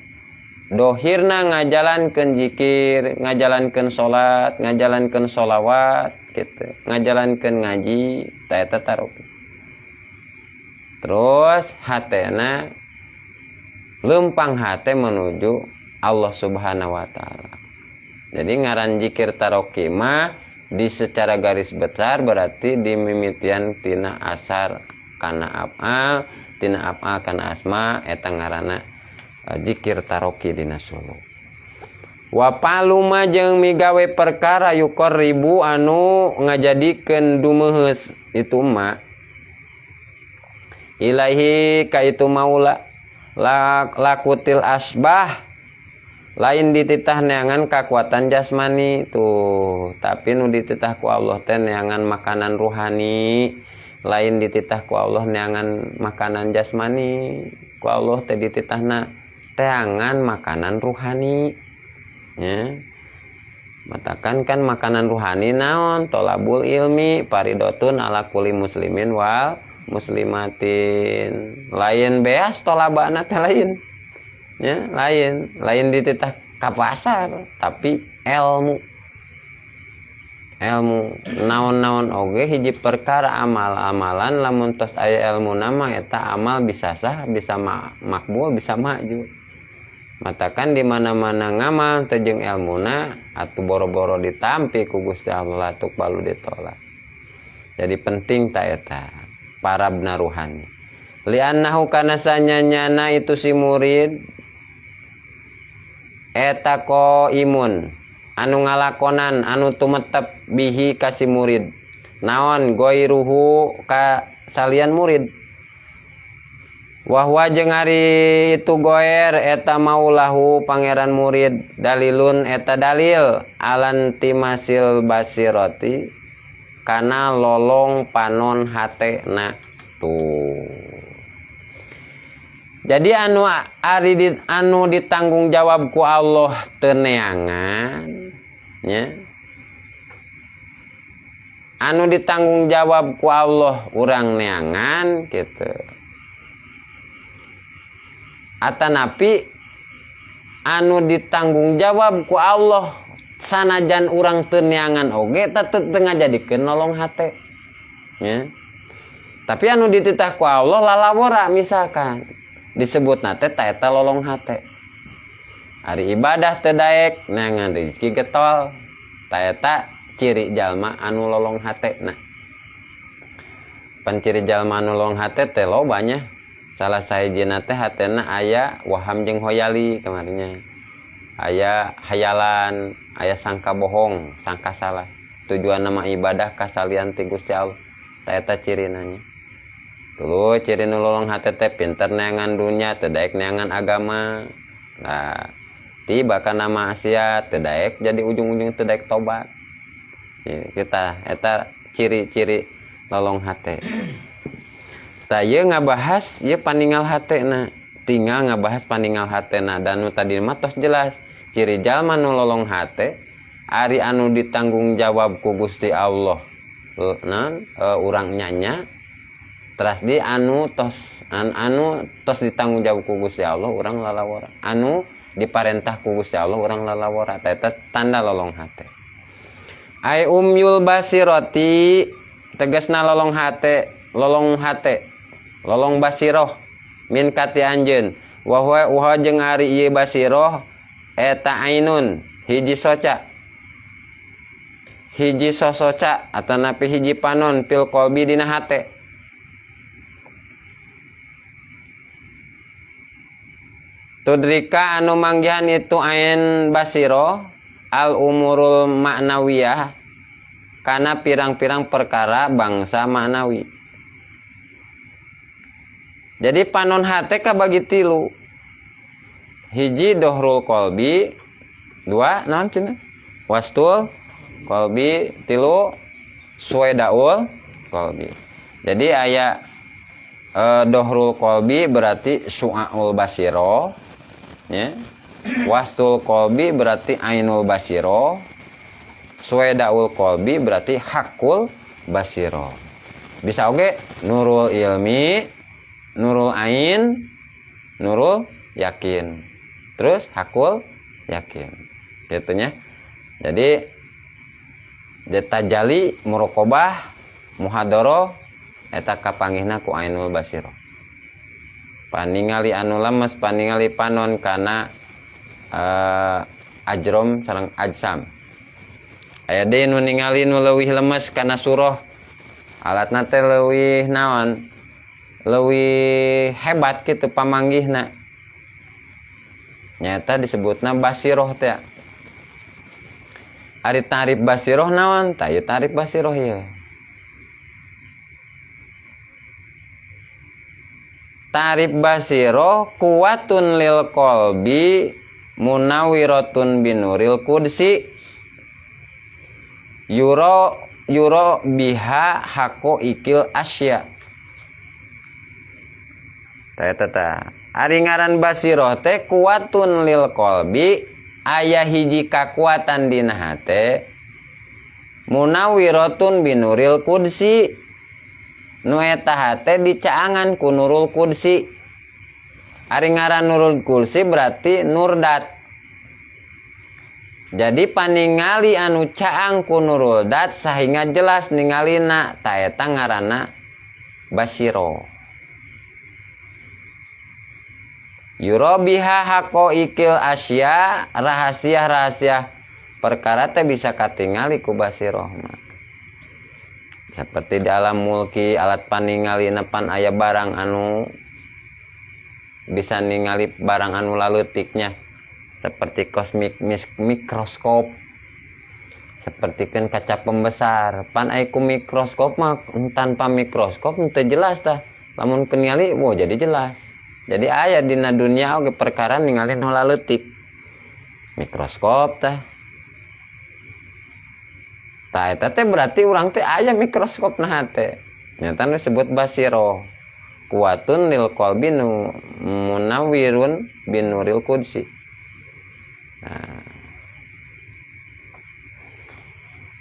dohirna ngajalankeun zikir, ngajalankeun salat, ngajalankeun sholawat gitu, ngajalankeun ngaji, tah eta taroki. Terus hatena lempang hate menuju Allah Subhanahu wa taala. Jadi ngaran zikir taroki mah di secara garis besar berarti dimimitian tina asar kana af'al, tina af'al kana asma, eta ngaranna zikir taroki dina suluk. Wa paluma jeung migawe perkara yuqarribu anu ngajadikeun dumeuheus itu ma ilaihi ka itu maula lakutil asbah, lain dititah neangan kakuatan jasmani tuh, tapi nu dititah ku Allah teh neangan makanan ruhani. Lain dititah ku Allah neangan makanan jasmani, ku Allah teh dititahna teangan makanan ruhani ya. Matakan kan makanan ruhani naon? Tolabul ilmi faridotun ala kulli muslimin wal muslimatin. Lain beas tolabana teh lain ya, lain lain dititah ka pasar, tapi ilmu. Ilmu naon-naon oge hiji perkara amal-amalan lamun tos aya ilmu nama eta amal bisa sah, bisa makbul, bisa maju. Matakan di mana-mana ngamal teu jeung ilmuna atuh boro-boro ditampi ku Gusti Allah tuk balu ditolak. Jadi penting ta eta parabna ruhani. Li'annahu kana sanyanyana itu si murid eta ko imun anu ngalakonan anu tumetep bihi ka si murid naon goiruhu ka salian murid. Wahwa jeung ari itu goer eta maulahu pangeran murid dalilun eta dalil alan timasil basiroti kana lolong panon hatena tuh. Jadi anu ari di, anu ditanggung jawab ku Allah teu neangan nya. Anu ditanggung jawab ku Allah urang neangan gitu. Atanapi anu ditanggung jawab ku Allah sanajan urang teu neangan oge tetep teu ngajadikeun nolong hate nya. Tapi anu dititah ku Allah lalawora misalkan disebutna teh ta eta lolong hate. Ari ibadah teu daek neangan rezeki getol, ta eta ciri jalma anu lolong hate. Nah, pan ciri jalma anu lolong hate teh loba nya. Salah sahijina teh hatena aya waham jeung hoyali kemarinya. Aya hayalan, aya sangka bohong, sangka salah. Tujuan nama ibadah kasalian ti Gusti Allah. Ta eta cirina nya. Tuluy ciri nu lolong hate teh pinter neangan dunya, teu daek neangan agama. Nah, tiba kana maksiat, teu daek jadi ujung-ujung teu daek tobat. Kita eta ciri-ciri lolong hate. Tah ieu ngabahas ieu paningal hatena. Tinggal ngabahas paningal hatena dan nu tadi mah tos jelas ciri jalma nu lolong hate Ari anu ditanggung jawab ku Gusti Allah naon urang nya-nya teras di anu tos anu tos ditanggung jawab ku Gusti Allah urang lalawara, anu diparentah ku Gusti Allah urang lalawara. Eta tanda lolong hate. Ai umyul basirati tegasna lolong hate, lolong hate, lolong basiroh min kati anjeun. Wa huwa jeung ari ieu basiroh eta ainun hiji soca, hiji sosoca atanapi hiji panon fil qalbi dina hate. Tudrika anu manggihan itu ain basiroh al umurul maknawiyah kana pirang-pirang perkara bangsa maknawi. Jadi panon hate kabagi tilu. Hiji dohrul qalbi, dua naon cenah? Wastul qalbi, tilu suedaul qalbi. Jadi aya dohrul qalbi berarti su'aul basiro, ya. Wastul qalbi berarti ainul basiro, suedaul qalbi berarti hakul basiro. Bisa oge nurul ilmi, nurul ain, nurul yakin, terus hakul yakin, gitunya. Jadi tajali muraqabah muhadharah eta kapanggihna ku ainul basiro. Paningali anu lemes, paningali panon kana ajrom sareng ajsam. Aya deui nu ningali nu leuwih lemes kana surah, alatna teh leuwih naon? Leuwih hebat kitu pamanggihna. Nyata disebutna basiroh teh. Ari tarif basiroh naon? Tah ieu tarif basiroh ieu. Tarif basiroh kuwatun lil qalbi munawiratun binuril qudsi yuro yuro biha hako ikil asya. Tah eta tah. Ari ngaran basiroh teh kuwatun lil qalbi, aya hiji kakuatan dina hate munawiratun binuril qudsi, nu eta hate dicaangan ku nurul qudsi. Ari ngaran nurul qudsi berarti nurdat. Jadi paningali anu caang ku nurul dat sehingga jelas ningalina, ta eta ngaranna basiro. Yurobiha hako ikil asya, rahasia-rahasia perkara teh bisa katingali ku basiroh mah. Seperti dalam mulki alat paningali nepan aya barang anu bisa ningali barang anu laleutiknya, seperti kosmik mikroskop, seperti kan kaca pembesar. Pan aya ku mikroskop mah tanpa mikroskop teu jelas tah. Lamun kenyali wah jadi jelas. Jadi aya dina dunia oge perkara ningali nu laleutik. Mikroskop tah. Tah eta teh berarti urang teh aya mikroskop na hate. Nyata nu disebut basiro. Kuwatun lil qalbi nu munawwirun binuril qudsi. Nah.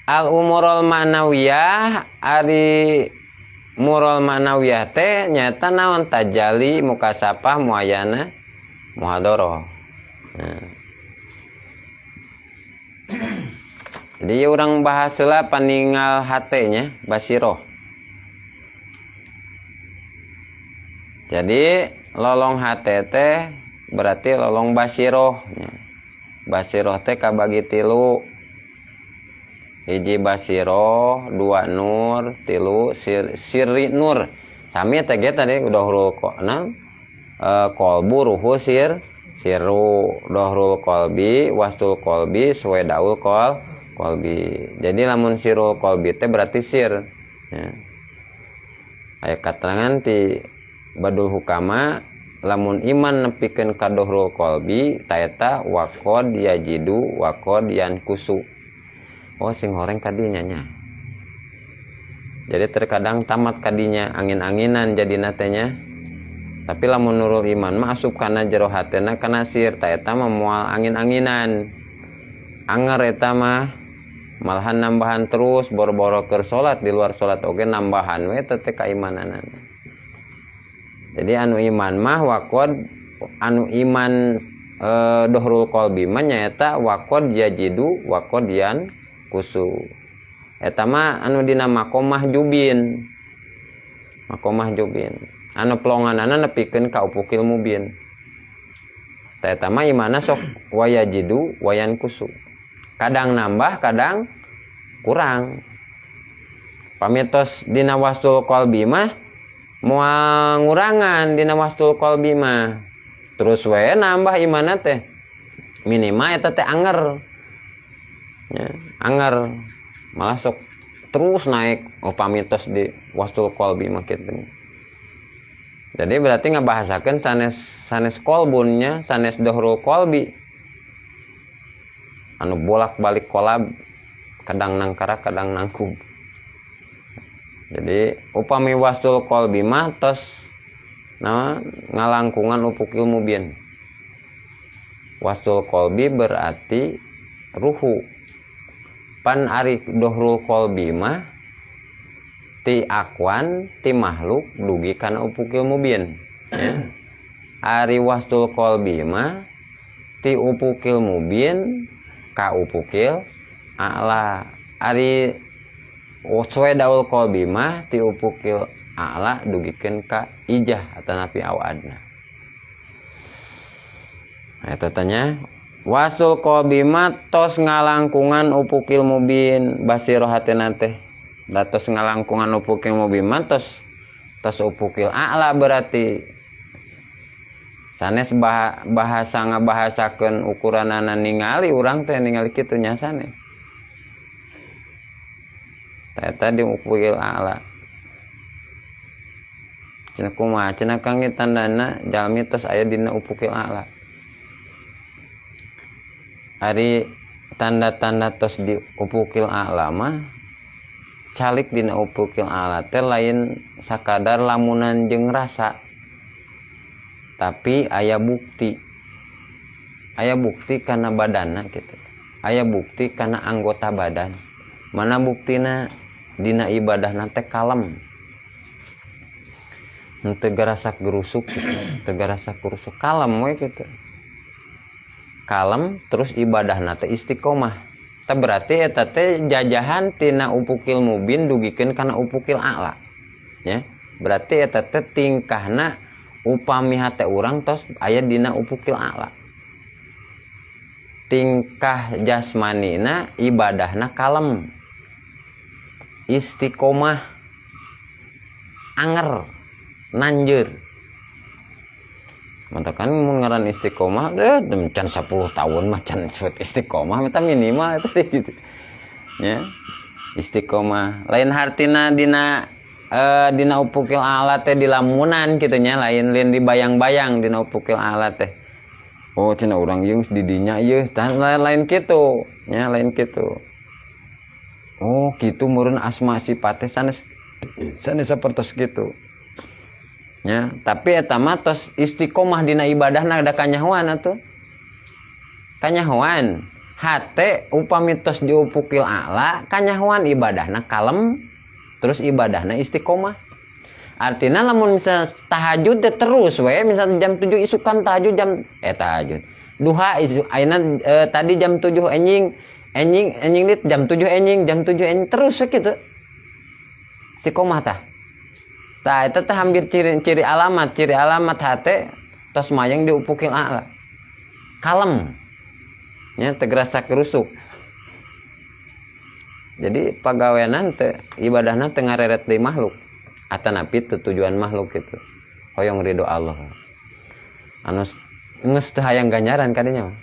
Al umurul ma'nawiyah, ari murul ma'nawiyah teh nyata naon? Tajali, mukasapah, muayana, muhadharah. Nah. Jadi urang bahas heula paningal hatenya basiroh. Jadi lolong hate teh berarti lolong basiroh. Basiroh teh kabagi tilu. Hiji basiroh, dua nur, tilu sirri nur. Sami teh ge tadi dohrul qalbu ruhu sir siru, dohrul qalbi, wastul qalbi, suwedaul qalbi. Jadi lamun sirul qalbi teh berarti sir. Ya. Aya katerangan ti Badul Hukama lamun iman nepikeun ka dohrul qalbi ta eta waqad yajidu waqad yankusu. Oh sing horeng kadinya nya. Jadi terkadang tamat kadinya angin-anginan jadina teh nya. Tapi lamun nurul iman mah asup kana jero hatena kana sir ta eta mah moal angin-anginan. Anger eta mah malahan nambahan terus boro-boro keur salat, di luar salat oge nambahan we eta teh kaimananana. Jadi anu iman mah waqod, anu iman dohrul qalbi mah nyaeta waqod yajidu waqod yan kusu. Eta mah anu dina maqam mahjubin. Maqam mahjubin. Anu pelonganana nepikeun ka upukil mubin. Tah eta mah imana sok wayajidu wayan kusu. Kadang nambah, kadang kurang. Pamitos dina wastul qalbi mah moal ngurangan dina wastul qalbi mah. Terus we nambah imana teh. Minimal eta teh anger. Ya, anger. Malah sok terus naik, oh, pamitos di wastul qalbi mah kitu. Jadi berarti ngabahasakeun sanes sanes kolbunnya, sanes dohrul qalbi. Anu bolak-balik kolab, kadang nangkara, kadang nangkub. Jadi upami wastul qalbi mah tos nah, ngalangkungan upukil mubin. Wastul qalbi berarti ruhu. Pan ari dohrul qalbi mah ti akwan ti makhluk dugi kana upukil mubin, ya. Ari wastul qalbi mah ti upukil mubin ka upukil a'la. Ari suedaul qalbi mah ti upukil a'la dugikeun ka ijah atanapi awadna. Nah, eta tanya wasul qalbi mah tos ngalangkungan upukil mubin basiroh hatena teh. Da tos ngalangkungan upukil mubin mah tos tos upukil a'la berarti. Sanes bahasa ngabahasakeun ukuranana ningali urang teh ningali kitu nya sanes. Tah eta di upukil a'la. Cenah kumaha cenah kang tandana jalmi tos aya dina upukil a'la. Ari tanda-tanda tos di upukil a'la mah calik dina upukil a'la teh lain sakadar lamunan jeung rasa, tapi aya bukti. Aya bukti kana badanna kitu. Aya bukti kana anggota badan. Mana buktina? Dina ibadahna teh kalem. Henteu garasak gerusuk gitu. Henteu garasak gerusuk, kalem we kitu. Kalem terus ibadahna teh istiqomah. Tah berarti eta teh jajahan tina upukil mubin dugikeun kana upukil a'la. Ya. Berarti eta teh tingkahna upami hate urang tos aya dina upukil a'la. Tingkah jasmanina ibadahna kalem. Istiqomah, anger, nanjeur. Matakan mun ngaran istiqomah can 10 tahun mah can disebut istiqomah, eta minimal eta teh gitu. Ya. Istiqomah lain hartina dina dina upukil a'la teh dilamunan kitu nya, lain lain dibayang-bayang dina upukil a'la teh. Oh cenah urang ieu geus di dinya ieu, tah lain kitu nya, lain kitu. Oh kitu meureun asma sifat teh sanes sanes sapertos kitu. Ya, tapi eta mah tos istiqomah dina ibadahna da kanyahoan atuh. Kanyahoan hate upami tos diupukil a'la kanyahoan ibadahna kalem terus ibadahna istiqomah. Artinya lamun misal tahajud teh terus we, misal jam 7 isukan tahajud jam tahajud. Duha isu ayeuna tadi jam 7 enjing, enjing enjing dit jam 7 enjing, jam 7 enjing terus we kitu. Istiqomah tah. Tah eta teh hampir ciri-ciri alamat, ciri alamat hate tos mayang diupukil a'la. Kalem. Nya teu gerasa kerusuk. Jadi pagawenan teh ibadahna teu ngareret deui makhluk. Atanapi teu tujuan makhluk gitu. Hoyong ridho Allah. Anu geus teu hayang ganjaran kadinya mah.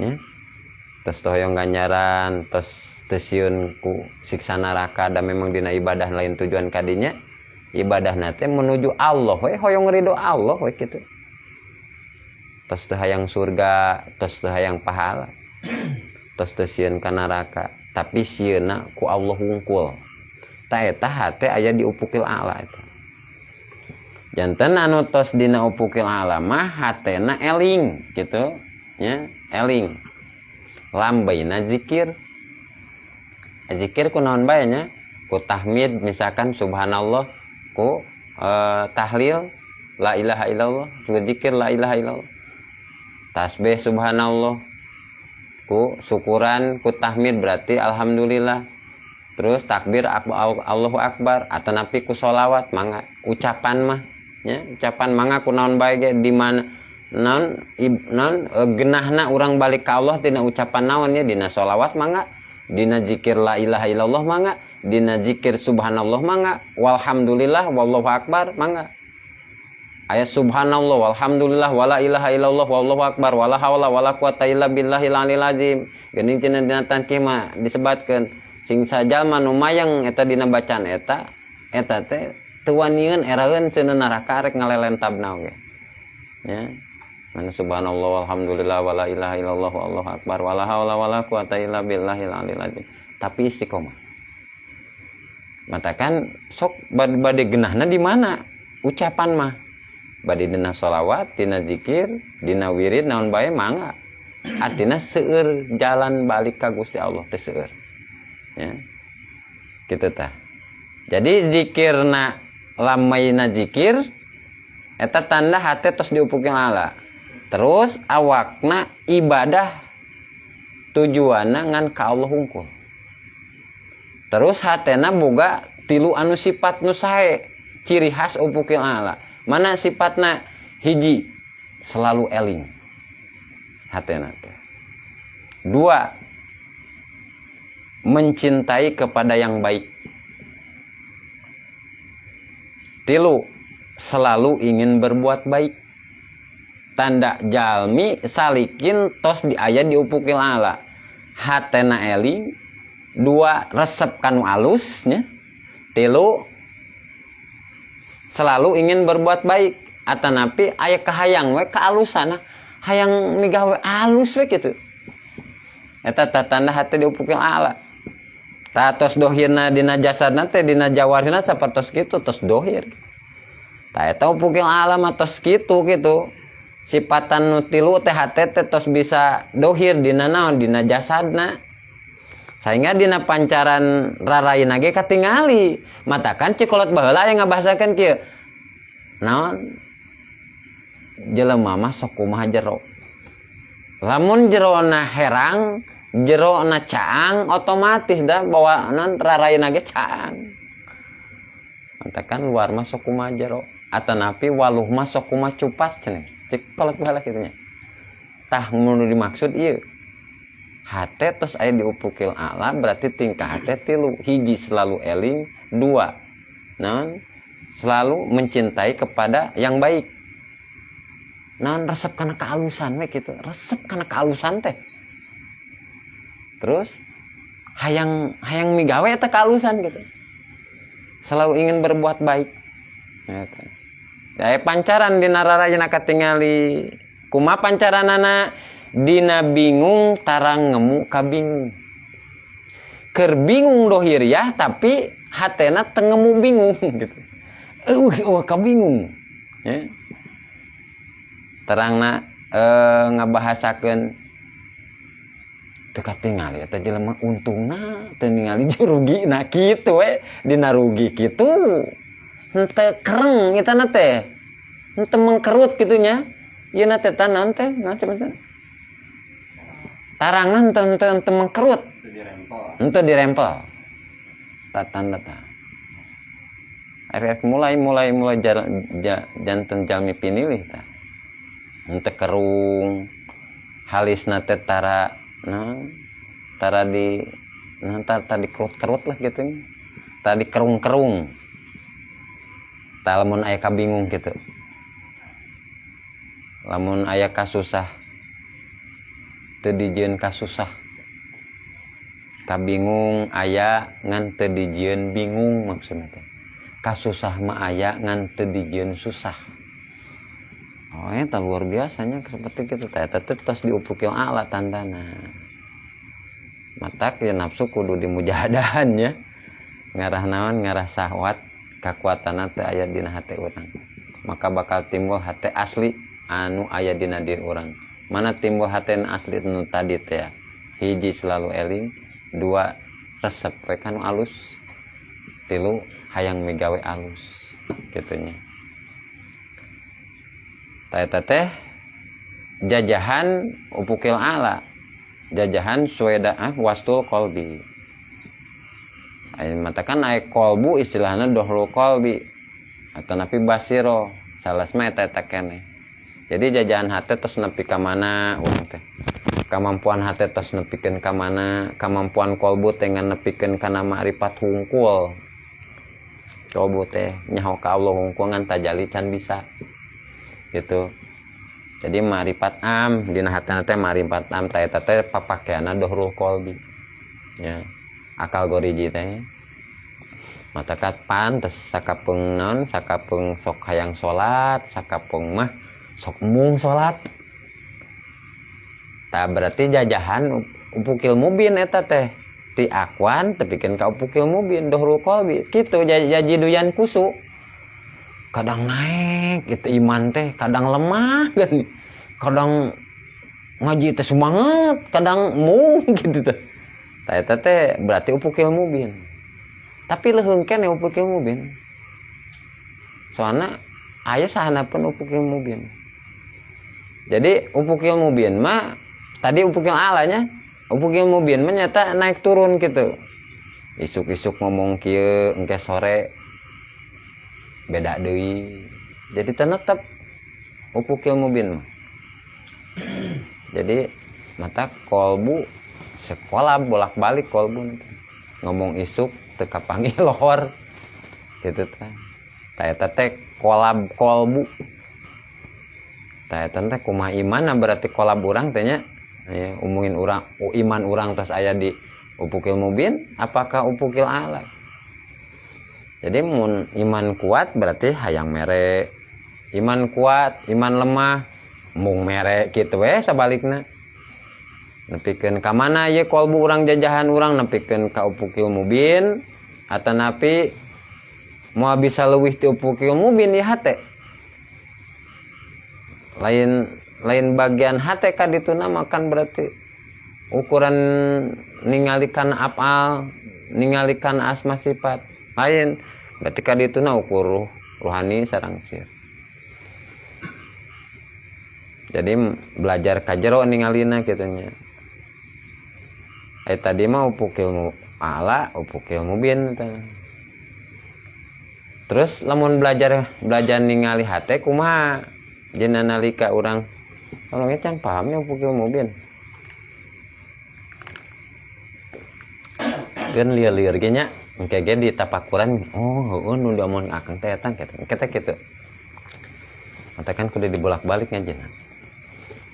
Nya. Tos teu hoyong ganjaran, tos teu sieun ku siksa neraka da memang dina ibadah lain tujuan kadinya. Ibadahna teh menuju Allah we, hoyong ridho Allah we kitu. Tos teu hayang surga, tos teu hayang pahala. Tos teu sieun ka neraka, tapi sieunna ku Allah wungkul. Tah eta hate aya di upukil a'la eta. Janten anu tos dina upukil a'la mah hatena eling gitu nya, eling. Lambaina zikir. Zikir ku naon bae nya? Ku tahmid misalkan subhanallah, ku tahlil la ilaha illallah, ku zikir la ilaha illallah. Tasbih subhanallah, ku syukuran, ku tahmid berarti alhamdulillah. Terus takbir Allahu akbar atau napi ku sholawat mangga ucapan mah nya, ucapan mangga ku naon bae ge di mana naon naon genahna urang balik ka Allah tina ucapan naon nya, dina sholawat mangga, dina zikir la ilaha illallah mangga, dina zikir subhanallah mangga, walhamdulillah wallahu akbar mangga. Ayat subhanallah walhamdulillah wala ilaha illallah wallahu akbar wala haula wala quwata illa billahil aliyil azim. Geuning cenah dina tangkih mah disebatkeun sing sajalma nu mayang eta dina bacaan eta, eta teh teu wanieun eraeun seuneu neraka rek ngalelentabna oge. Ya. Mana subhanallah walhamdulillah wala ilaha illallah wallahu akbar wala haula wala quwata illa billahil aliyil azim. Tapi istiqomah. Matakan sok bade genahna di mana? Ucapan mah. Bade dina sholawat, dina zikir, dina wirid naon bae mangga. Artina seueur jalan balik ka Gusti Allah teh seueur. Ya. Kitu tah. Jadi zikirna lamaina zikir eta tanda hate tos diupukeun Allah. Terus awakna ibadah tujuanna ngan ka Allah hungkul. Terus hatena boga tilu anu sifat nu sae, ciri khas upukeun Allah. Mana sifatna? Hiji, selalu eling hatena teh. Dua, mencintai kepada yang baik. Tilu, selalu ingin berbuat baik. Tanda jalmi salikin tos di aya diupukil ala. Hatena eling, dua resep kanu alus nya. Tilu, selalu ingin berbuat baik. Atanapi aya kahayang we kaalusan, hayang migawe alus we kitu. Eta tanda hate diupukil ala. Tah tos dohirna dina jasadna teh dina jawarina sapertos kitu tos dohir. Tah eta upukil ala mah tos kitu kitu. Sipatan nu tilu teh hate teh tos bisa dohir dina naon dina jasadna. Sehingga dina pancaran raraina ge katingali. Matakan cikolot baheula aya ngabahasakeun kieu. Naon? Jelema mah sok kumaha jero. Lamun jerona herang, jerona caang, otomatis dah bawa non raraina ge caang. Matakan luar mah sok kumaha jero. Atanapi waluh mah sok kumaha cupat cenah. Cek kolot baheula kitu nya. Tah mun dimaksud ieu. Hate tos aya diupukil ala berarti tingkah hate tilu, hiji selalu eling, dua naon selalu mencintai kepada yang baik. Naon resep kana kaalusan we kitu, resep kana kaalusan teh. Terus hayang migawe eta kaalusan gitu. Selalu ingin berbuat baik. Eta. Aya pancaran dina rarayana katingali. Kumaha pancaranana? Dina bingung tarang ngemu ka bingung. Keur bingung dohiriah tapi hatena teu ngemu bingung gitu. Eueuh ka bingung. Ya. Terangna ngabahasakeun teu katingali eta jelema untungna teu ningali rugina kitu we dina rugi kitu. Henteu kereng eta na teh. Henteu mengkerut kitu nya. Ieu na teh naon teh? Naon cenah? Tarangan henteu mengkerut. Henteu dirempel. Henteu dirempel. Tanda ta. Arek mulai janten jalmi pinilih ta. Henteu kerung. Halisna teh tara naon? Tara di naon tara dikerut-kerut lah gitu nya. Tara dikerung-kerung. Tah lamun aya kabingung kitu. Lamun aya kasusah teu dijieun kasusah. Kabingung aya ngan teu dijieun bingung maksudna teh. Kasusah mah aya ngan teu dijieun susah. Oh eta luar biasanya seperti kitu teh. Eta teh tos diupukil ala tandana. Matak ya nafsu kudu dimujahadahan nya. Ngarah naon ngarah syahwat kakuatanna teh aya dina hate urang. Maka bakal timbul hate asli anu aya dina diri urang. Mana timbul hate asli nu tadi teh ya. Hiji selalu eling, dua resep we kanu alus, tilu hayang migawe alus kitu nya. Ta eta teh jajahan upukil ala, jajahan sueda wastul qalbi. Aya matakan aya qalbu istilahna dohrul qalbi atau napi basiro salas mah eta eta keneh. Jadi jajahan hate tos nepi ka mana urang teh. Kamampuan hate tos nepikeun ka mana, kamampuan qalbu teh ngan nepikeun kana ma'rifat hungkul. Qalbu teh nyaho ka Allah hungkul ngan tajali can bisa. Gitu. Jadi ma'rifat am dina hatena teh ma'rifat am ta eta teh papakeanna dohrul qalbi. Ya. Akal goriji teh. Matakat pantes sakapeung naon, sakapeung sok hayang salat, sakapeung mah sok mung salat. Tah berarti jajahan upukil mubin eta teh. Ti akwan tepikeun ka upukil mubin dohrul qalbi. Kitu jajiduyan kusu. Kadang naik gitu iman teh, kadang lemah kan. Kadang ngaji teh semangat, kadang mung gitu teh. Tah eta teh berarti upukil mubin. Tapi leuheung keneh upukil mubin. Soalna aya sahana pun upukil mubin. Jadi upukil mubin mah tadi upukil alanya, upukil mubin mah nyata naik turun gitu. Isuk-isuk ngomong kieu engke sore beda deui. Jadi tetep upukil mubin mah. Jadi mata kolbu sekolah bolak-balik kolbu ngomong isuk teu kapanggih lohor gitu teh. Ta eta teh kolab kolbu. Ta eta teh kumaha imanna berarti kolab urang teh nya. Ya, umungin urang iman urang tos aya di upukil mubin apakah upukil ala. Jadi mun iman kuat berarti hayang mere. Iman kuat, iman lemah mung mere kitu we sabalikna. Nepikeun ka mana ieu kolbu urang jajahan urang nepikeun ka upukil mubin atanapi moal bisa leuwih ti upukil mubin di hate. Lain bagian hate ka dituna makan berarti ukuran ningalikan apal, ningalikan asma sifat. Lain berarti ka dituna ukur ruhani sareng sir. Jadi belajar ka jero ningalina kitu nya. Tadi mah upukil ala, upukil mubin teh. Terus lamun belajar ningali hate kumaha? Dina nalika urang orangnya can pahamnya upukil mubin. Kan lieur-lieur ge nya, engke ge ditapakuran, oh heueuh nu diomongkeun akang teh eta kitu kitu. Mata kan kudu dibolak-balik ngajina.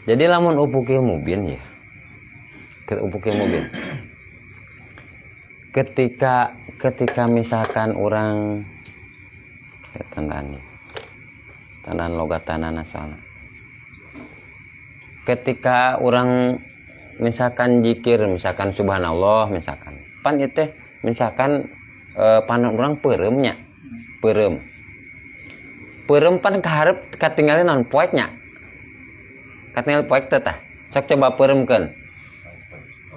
Jadi lamun upukil mubin ya. Ke upukil mubin. Ketika misalkan orang ya, tandaan nih. Tandaan logat tanana soalna. Ketika orang misalkan zikir, misalkan subhanallah misalkan. Pan ieu teh misalkan panon urang peureum nya. Peureum. Peureum pan kaharep katinggalin naon poek nya. Katinggal poek teh tah. Sok coba peureumkeun.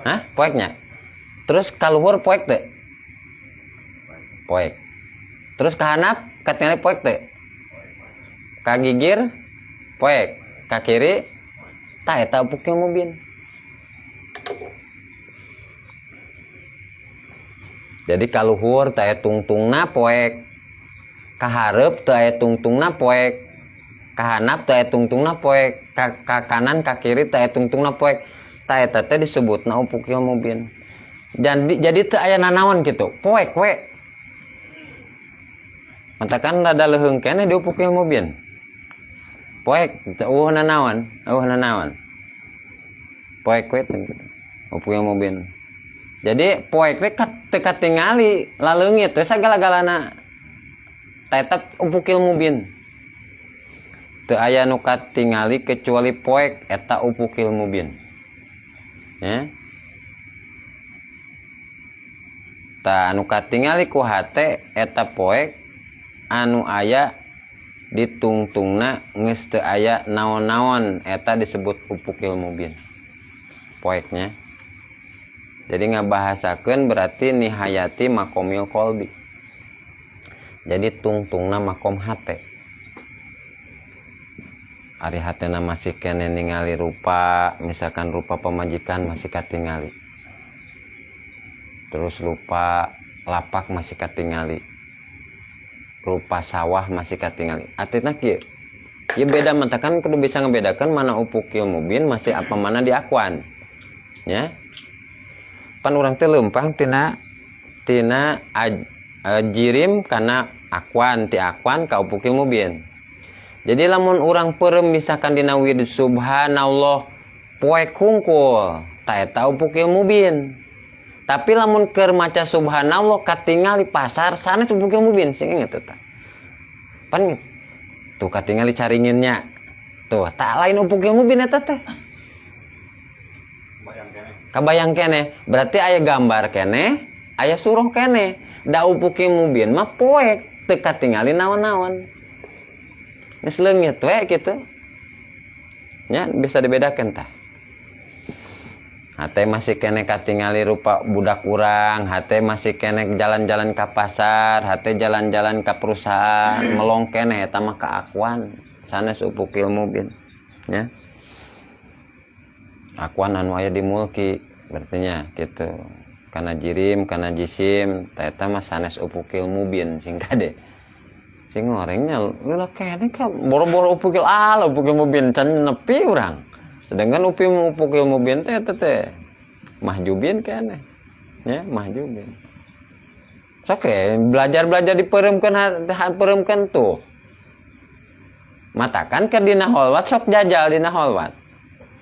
Hah? Poek nya. Terus kaluhur poek teh. Poek. Terus kahanap katinggal poek teh. Ka gigir poek, ka kiri tah eta upukil mubin. Jadi kaluhur teh aya tungtungna poek. Kahareup teh aya tungtungna poek. Kahanap teh aya tungtungna poek. Ka kanan ka kiri teh aya tungtungna poek. Tah eta teh disebutna upukil mubin. Jadi teu aya nanaon kitu, poek we. Matakan rada leuheung keneh di upukil mubin. Poek teu eueuh nanaon, eueuh nanaon. Poek we teh kitu. Upukil mubin. Jadi poek we teu katingali laleungit we sagala-galana. Tah eta upukil mubin. Teu aya nu katingali kecuali poek eta upukil mubin. Ya. Tah anu katingali ku hate eta poek anu aya ditungtungna geus teu aya naon-naon eta disebut upukil mubin. Poeknya. Jadi ngabahasakeun berarti nihayati makomil qalbi. Jadi tungtungna makom hate. Ari hatena masih kene ningali rupa, misalkan rupa pamajikan masih katingali. Terus rupa lapak masih katingali. Rupa sawah masih katingali. Artinya kieu. Ieu beda matakan kudu bisa ngebedakan mana ufukil mubin masih apa mana di akwan. Ya. Pan urang teh leumpang tina tina jirim kana akwan, ti akwan ka ufukil mubin. Jadi lamun urang peureum misalkan dina wirid subhanallah poek hungkul, ta eta ufukil mubin. Tapi lamun keur maca subhanallah katingali pasar sanes ufukil mubin, sing inget eta. Pan tuh katingali caringinnya. Tuh, tak lain ufukil mubin eta teh. Kabayang keneh, berarti aya gambar keneh, aya suruh keneh. Da ufukil mubin mah poek teu katingali naon-naon. Geus leungit we kitu. Nya bisa dibedakan tah. Hate masih keneh katingali rupa budak urang, hate masih keneh jalan-jalan ka pasar, hate jalan-jalan ka perusahaan, melong keneh eta mah kaakuan sanes ufukil mubin. Nya. Akuan anu aya di mulki berartinya gitu. Kana jirim, kana jisim, tah eta mah sanes ufukil mubin sing kade. Sing ngorengnya leulah keneh ka boro-boro ufukil ala ufukil mubin can nepi urang. Sedangkan ufukil mubin teh eta teh mahjubin keneh. Ya, mahjubin. Sok belajar-belajar dipereumkeun pereumkeun tuh. Matakan ke dina holwat sok jajal dina holwat.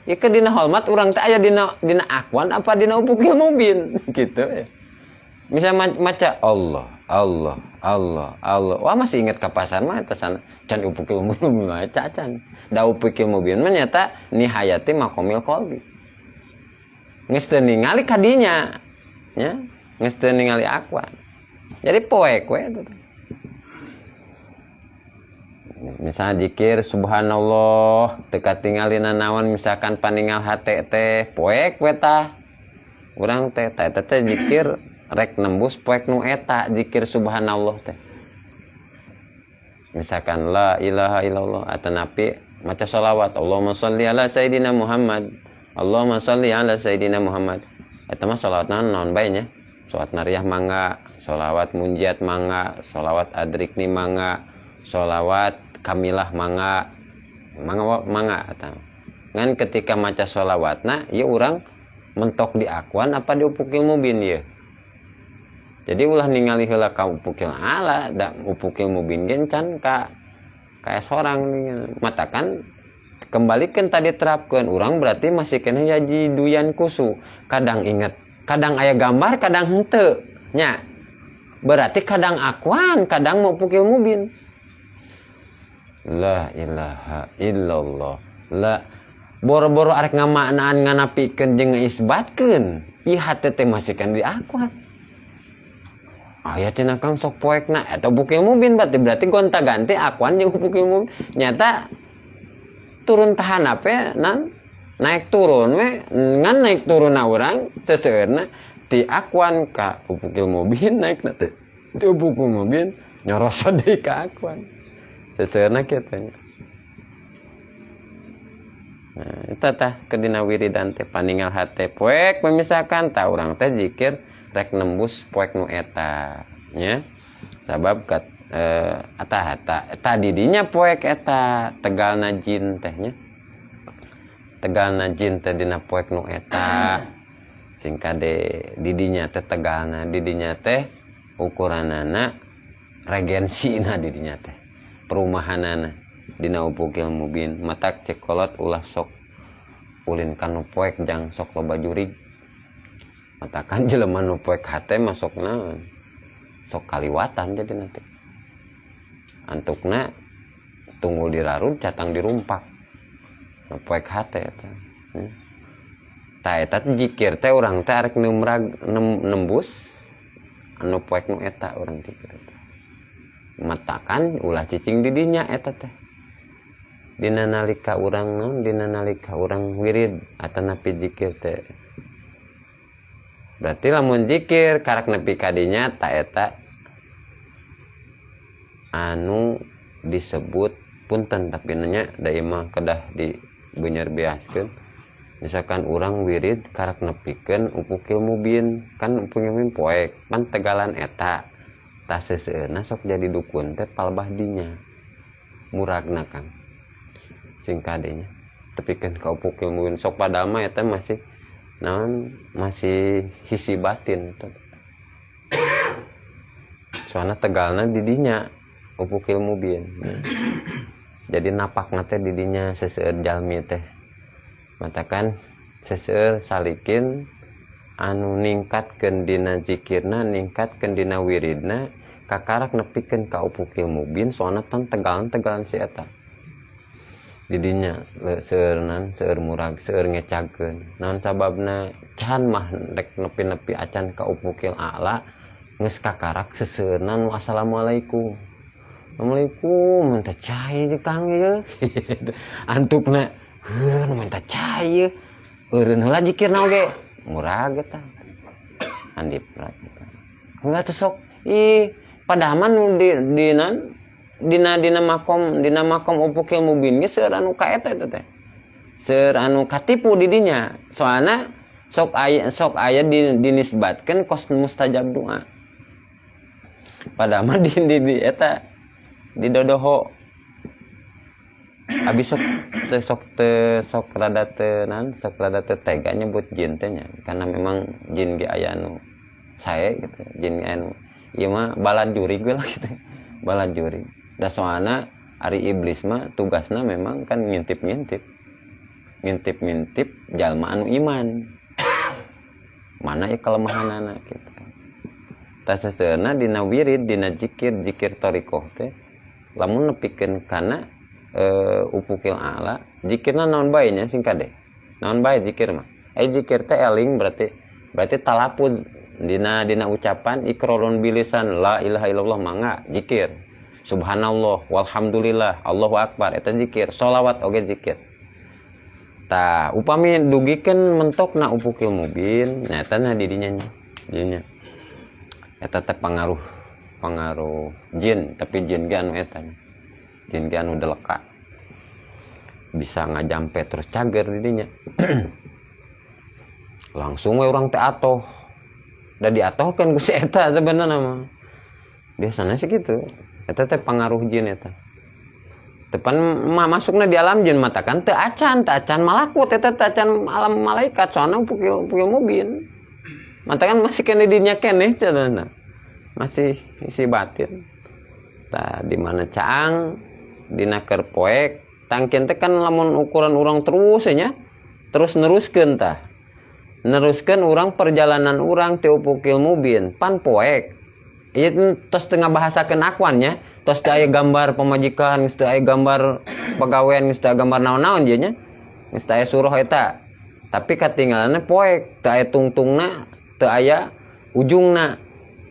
Ya ke dina holwat urang teh aya dina dina akwan apa dina ufukil mubin gitu ya. Bisa maca Allah, Allah, Allah, Allah. Wah masih ingat ke pasar mah eta sana. Can ufukil mubin maca can. Da ufukil mubin mah nyata nihayati makomil qalbi. Geus teu ningali kadinya. Nya, geus teu ningali akwan. Jadi poek we eta teh. Misalnya zikir subhanallah teu katingali nanaon misalkan paningal hate teh poek we tah. Urang teh tah eta teh zikir rek nembus poek nu eta zikir subhanallah teh. Misalkan la ilaha illallah atanapi maca sholawat Allahumma sholli ala sayidina Muhammad, Allahumma sholli ala sayidina Muhammad. Eta mah sholawat naon bae nya. Sholawat nariyah mangga, sholawat munjiat mangga, sholawat adrikni mangga, sholawat kamilah mangga, mangga mangga eta. Ngan ketika maca sholawatna ieu urang mentok di akuan apa di ufukil mubin ieu. Jadi ulah ningali heula ka ufukil ala, da ufukil mubin gen can ka kayak sorang nih. Matakan kembalikan tadi terapkan urang berarti masih kena yaji duyan kusu. Kadang inget, kadang aya gambar, kadang henteu nya. Berarti kadang akuan, kadang mau ufukil mubin. La ilaha illallah. La boro-boro arek ngamaknaan nganapikeun jeung ngaisbatkeun. Ieu hate teh masih kan di akuan. Aya cenah Kang sok poekna eta ufukil mubin berarti gonta-ganti akuan jeung ufukil mubin. Nyata turun tahan apa nan naik turun we ngan naik turun urang seseueurna ti akuan ka ufukil mubin naik na ti ufukil mubin nyorosot deui ka akuan. Seseueurna kitu nya. Nah, eta tah ke dina wiridan teh paningal hate poek misalkan tah urang teh zikir rek nembus poek nu eta nya. Sabab kat eta eta eta didinya poek eta tegalna jin teh nya. Tegalna jin teh dina poek nu eta. Sing kade didinya teh tegalna didinya teh ukuranana regensina didinya teh perumahanana dina ufukil mubin. Matak cekolot ulah sok ulin ka nu poek jang sok loba jurig. Matakan jelema nu poek hate masuk naon sok kaliwatan jadi nanti antukna tunggul dirarud catang dirumpak nu poek hate eta. Tah eta zikir teh urang teh arek nembus anu poek nu eta urang zikir eta. Matakan ulah cicing di dinya eta teh. Dina nalika urang naon dina nalika urang wirid atanapi zikir teh Berarti lamun zikir karak nepi ka dinya ta eta anu disebut punten tapi nanya da ieu mah kedah di beunyer biaskeun. Misalkan urang wirid karak nepikeun upukil mubin, kan upukil mubin poek pan tegalan eta tah seseueurna sok jadi dukun teh palbah dinya muragna Kang sing kadenya tepikeun ka upukil mubin sok padahal mah eta masih naon masih hisi batin eta. Soalna tegalna di dinya upukil mubin. Nah, jadi napakna teh di dinya seseueur jalmi teh matakan seseueur salikin anu ningkatkeun dina zikirna ningkatkeun dina wiridna kakarak nepikeun ka upukil mubin soalna tan tegalan-tegalan si eta didinya seueurnan seueur murag seueur ngecagkeun naon sababna can mah rek nepi-nepi acan ka upukil a'la geus kakarak seseueurna nu assalamualaikum assalamualaikum minta cai di Kang ieu antukna heuh nu minta cai ieu eureun heula zikirna oge murag eta handipra heuh atuh sok ih padahal mah nu di dina dina dina makom upukil mubin ge seueur anu ka eta eta teh seueur anu katipu di dinya soalna sok aya dinisbatkeun kos mustajab doa padahal mah di eta di dodoho abis sok teu sok teu sok rada teu naon sok rada teu tega nyebut jin teh nya karena memang jin ge aya anu sae gitu jin ge anu ieu mah balad jurig we lah gitu balad jurig da soalna ari iblis mah tugasna memang kan ngintip-ngintip ngintip-ngintip jalma anu iman mana ieu kelemahanana gitu tah seseueurna dina wirid dina zikir zikir thariqah teh lamun nepikeun kana upukil a'la zikirna naon bae nya sing kade naon bae zikir mah zikir teh eling berarti talafuz dina ucapan ikrarun bilisan la ilaha illallah mangga zikir subhanallah walhamdulillah Allahu akbar eta zikir sholawat oge zikir tah upami dugikeun mentokna upukil mubin nya eta na di dinya nya dinya eta teh pengaruh jin tapi jin ge anu eta nya jin ge anu deleka bisa ngajampe terus cager di dinya langsung we urang teh atoh da diatohkeun ku si eta sebenarna mah biasanya sih gitu eta teh pengaruh jin eta tepan mah masukna di alam jin mata kan teu acan malakut eta teu acan alam malaikat soalna upukil mubin mata kan masih kene dinya keneh cenah masih isi batin tah di mana caang dina keur poek tangkin teh kan lamun ukuran urang terus nya terus neruskeun tah neruskeun urang perjalanan urang ti upukil mubin pan poek ieu tos teu ngabahasakeun akwan nya tos teu aya gambar pamajikan geus teu aya gambar pagawean geus teu aya gambar naon-naon ieu nya geus teu aya surah eta tapi katinggalanna poek teu aya tungtungna teu aya ujungna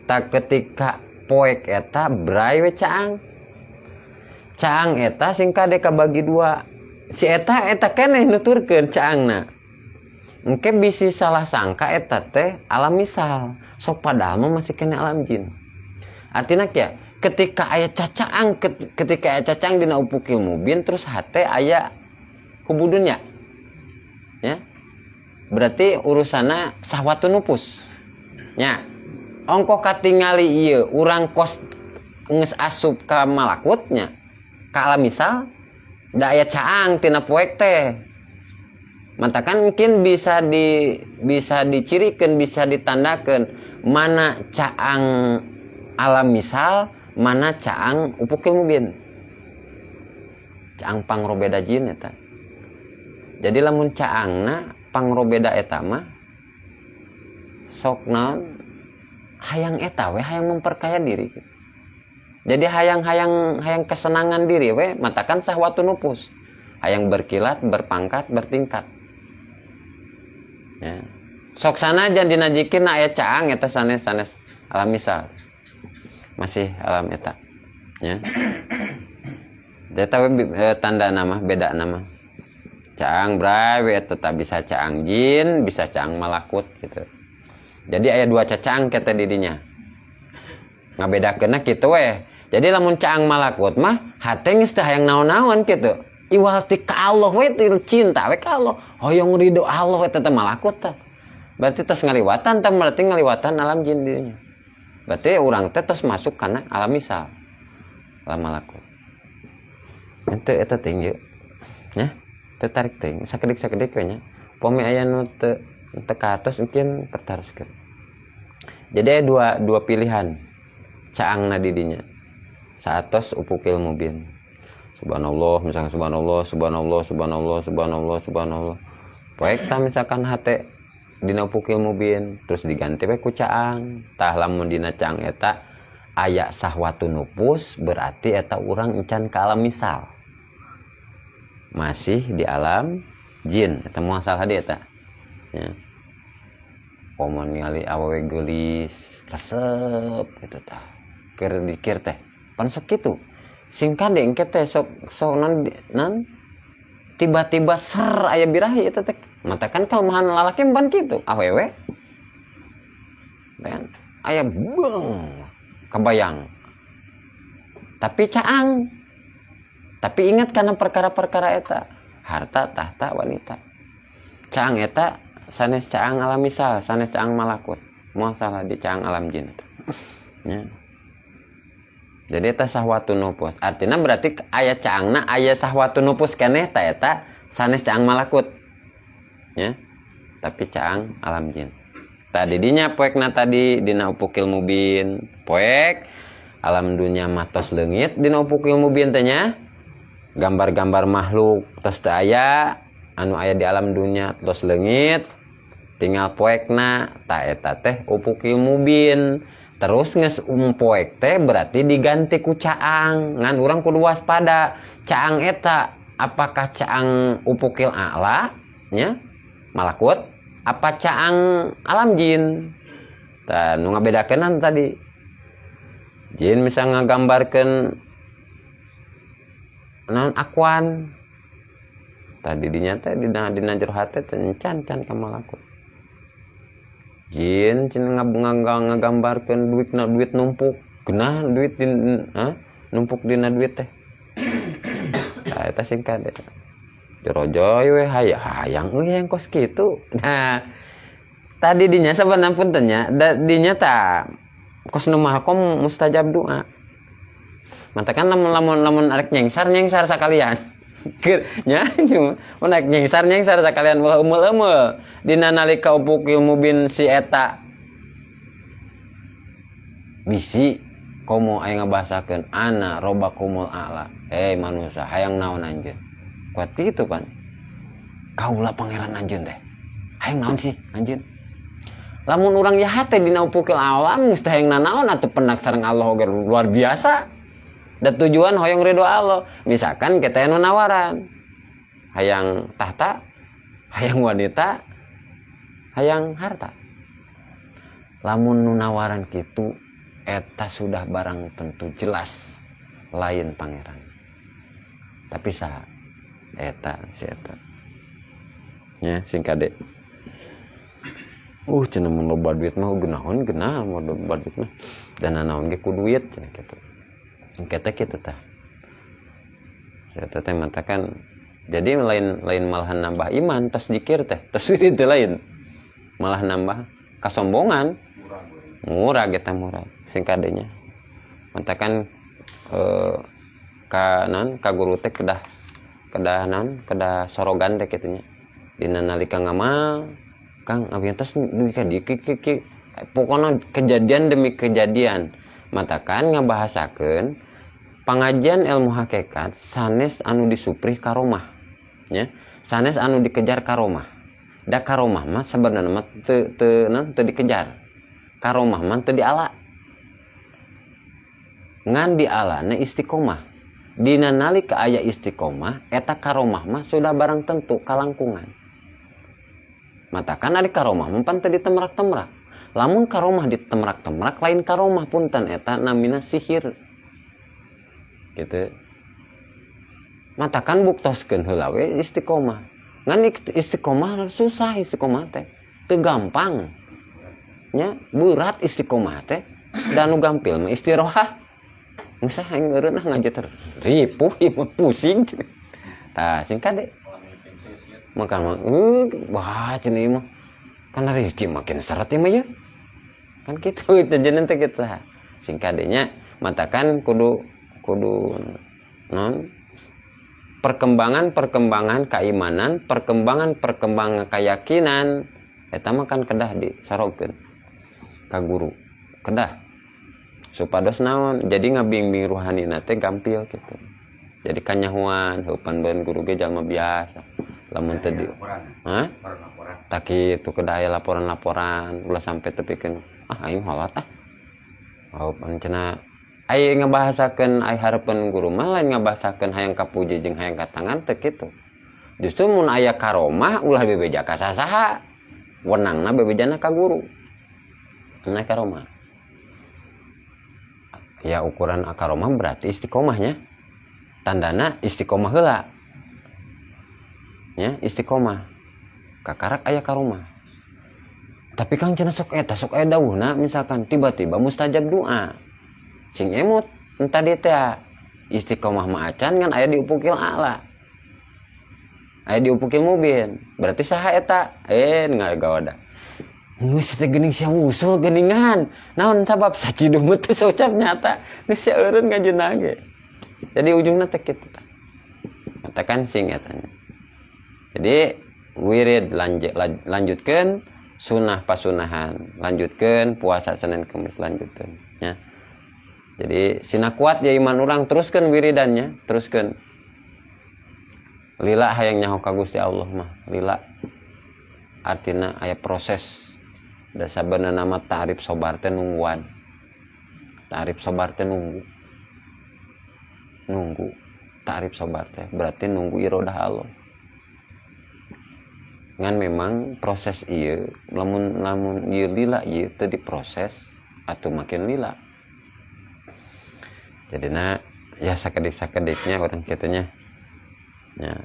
tak ketika poek eta bray we caang caang eta sing kade kabagi dua si eta eta keneh nuturkeun caangna engke bisi salah sangka eta teh alam misal sok padahal mah masih kene alam jin artinya kieu ketika aya cacaang ketika aya cacaang dina upukil mubin terus hate aya hubudunya ya berarti urusanna sahwatun nufus nya ongkoh katingali ieu urang kos geus asup ka malakutnya ka alam misal da aya caang tina poek teh mantakan mungkin bisa dicirikan bisa ditandakan mana caang alam misal mana caang upukil mubin caang pangrobeda jin eta jadi lamun caangna pangrobeda eta mah sok naon hayang eta we hayang memperkaya diri jadi hayang kesenangan diri we matakan sahwatun nufus hayang berkilat berpangkat bertingkat ya. Sok sanajan dina zikirna aya caang eta sanes-sanes alam misal masih alam eta ya. Eta we tanda nama beda nama caang bray we eta bisa caang jin bisa caang malakut gitu. Jadi aya dua cacaang kita didinya. Ngabedakeunna kitu we. Jadi lamun caang malakut mah hate geus teu hayang naon-naon kitu. Iwal ti ka Allah we, cinta we ka Allah. Hoyong ridho Allah we teh malakut tah. Berarti tos ngaliwatan tah, berarti ngaliwatan alam jin didinya. Berarti urang teh tos masuk kana alam misal. Alam malakut. Ente eta teh ieu. Nya, teu tarik teuing, sakedik-sakedik we nya. Pami aya nu teu teu kahartos mungkin pertaroskeun. Jadi aya dua pilihan caangna di dinya. Saatos ufukil mubin. Subhanallah, misalkan subhanallah, subhanallah, subhanallah, subhanallah, subhanallah. Poek tah misalkan hate dina ufukil mubin, terus diganti we ku caang. Tah lamun dina caang eta aya sahwatun nufus, berarti eta urang encan ka alam misal. Masih di alam jin, eta moal salah di eta. Ya. Komo ningali awewe geulis, resep gitu tah. Keur dikir teh, pan sok kitu. Sing kade engke teh sok sok nan, nan tiba-tiba ser aya birahi eta teh. Mata kan kelemahan lalaki ban kitu, awewe. Dan aya beung kebayang. Tapi caang. Tapi ingat karena perkara-perkara eta, harta, tahta, wanita. Caang eta sanes caang alam misal, sanes caang malakut. Moal salah di caang alam jin eta. Ya. Jadi eta sahwatun nufus. Artinya berarti aya caangna aya sahwatun nufus keneh ta eta sanes caang malakut. Ya. Tapi caang alam jin. Tadi dinya poekna tadi dina ufukil mubin. Poek alam dunia matos leungit dina ufukil mubin teh nya. Gambar-gambar makhluk tos teu aya anu aya di alam dunia tos leungit tinggal poekna ta eta teh ufukil mubin. Terus geus poek teh berarti diganti ku caang. Ngan urang kudu waspada caang eta apakah caang ufukil a'la nya malakut apa caang alam jin. Tah nu ngabedakeunna tadi jin bisa ngagambarkeun naon akuan tadi dinya teh dina jero hate teh encan can ka malakut. Jin cenah ngagambarkeun duitna duit numpuk geunah duit din, ha? Numpuk dina duit teh. Tah eta sing kade jorojoy we hayang euy hayang kos kitu. Nah tadi dinya sabenerna punten nya dinya ta kos nu mahakom mustajab doa. Matakan lamun arek nyengsar nyengsar sakalian. Keur nya cuma mun arek nyengsar nyengsar sakalian ulah eumul-eumul. Dina nalika ufukil mubin si eta bisi komo aya ngabahasakeun ana robbakumul a'la. Hei manusia hayang naon anjeun? Kuat kitu pan. Kaula pangeran anjeun teh. Hayang naon sih anjeun? Lamun urang ya hate dina ufukil alam geus teh hayang nanaon atuh pendak sareng Allah oge luar biasa. Dan tujuan hoyong ridho Allah. Misalkan kita anu nawaran hayang tahta, hayang wanita, hayang harta. Lamun nu nawaran kitu eta sudah barang tentu jelas lain pangeran. Tapi saha? Eta si eta. Nya sing kade. Cenah mun loba duit mah geunaheun geunah mun loba duit mah. Dan naon ge ku duit cenah kitu. Kita kitu tah. Eta teh matakan jadi lain malahan nambah iman tos zikir teh, tos wirid teh lain. Malah nambah kasombongan. Murah kita murah sing kadenya. Matakan ka naon ka guru teh kedah naon kedah sorogan teh kitu nya. Dina nalika ngamal Kang abi tos dugi ka dieu ki ki ki. Pokona kejadian demi kejadian. Matakan ngabahasakeun pangajian ilmu hakikat sanes anu disuprih karomah nya, sanes anu dikejar karomah. Da karomah mah sebenarnya mah teu teu naon teu dikejar. Karomah mah teu diala. Ngan dialana istiqomah. Dina nalika aya istiqomah eta karomah mah sudah barang tentu kalangkungan. Matakan ari karomah mah pan teu ditemrak-temrak. Lamun karomah ditemrak-temrak lain karomah punten eta namina sihir. Gitu. Matakan buktoskeun heula we istiqomah. Ngan istiqomah susah istiqomah teh. Teu gampang. Nya berat istiqomah teh dan nu gampil mah istirohah. Geus ah aing eureun ah ngaji teh ripuh ieu mah pusing. Tah sing kade. Makan mah wah cenah ieu mah. Karena rezeki makin seret ieu mah ye. Kan kitu jajanan teh kitu lah. Sing kadenya matakan kudu kudu non perkembangan-perkembangan keimanan, perkembangan-perkembangan keyakinan eta mah kan kedah disorogkeun ka guru. Kedah supados naon jadi ngabimbing ruhanina teh gampil gitu. Jadi kanyahoan heupan beun guru ge jalma biasa. Lamun teu di hah? Tak kitu kedah aya laporan-laporan ulah sampai tepikeun ah aing holot ah. Heupan cenah ai ngabahasakeun ai hareupeun guru mah lain ngabahasakeun hayang kapuji jeung hayang katangan teu kitu. Justru mun aya karomah ulah bebeja ka sasaha. Wenangna bebejana ka guru. Nah karomah. Ya ukuran karomah berarti istiqomahnya. Tandana istiqomah heula. Ya, istiqomah. Kakarak aya karomah. Tapi kang cenah sok eta sok aya dawuhna misalkan tiba-tiba mustajab doa. Sing emut entah di teh istiqomah mah acan kan aya di ufukil a'la. Aya di ufukil mubin. Berarti saha eta? Ngagawada. Geus teh geuning sia wusul geuningan. Naon sabab saciduh mah teu saucap nyata. Geus sia eureun ngajina ge. Jadi ujungna teh kitu tah. Katakan sing eta nya. Jadi wirid lanjutkeun sunah pasunahan, lanjutkeun puasa Senin Kamis lanjutkeun nya. Jadi sina kuat ya iman urang teruskeun wiridannya, teruskeun. Lila hayang nyaho ka Gusti Allah mah, lila. Artina aya proses. Da sabenerna mah ta'rif sobar teh nungguan. Ta'rif sobar teh nunggu. Nunggu. Ta'rif sobar teh berarti nunggu irodah Allah. Ngan memang proses ieu lamun lamun ieu lila ieu teu diproses atau makin lila. Jadina ya sakedik-sakediknya urang kitu nya. Ya.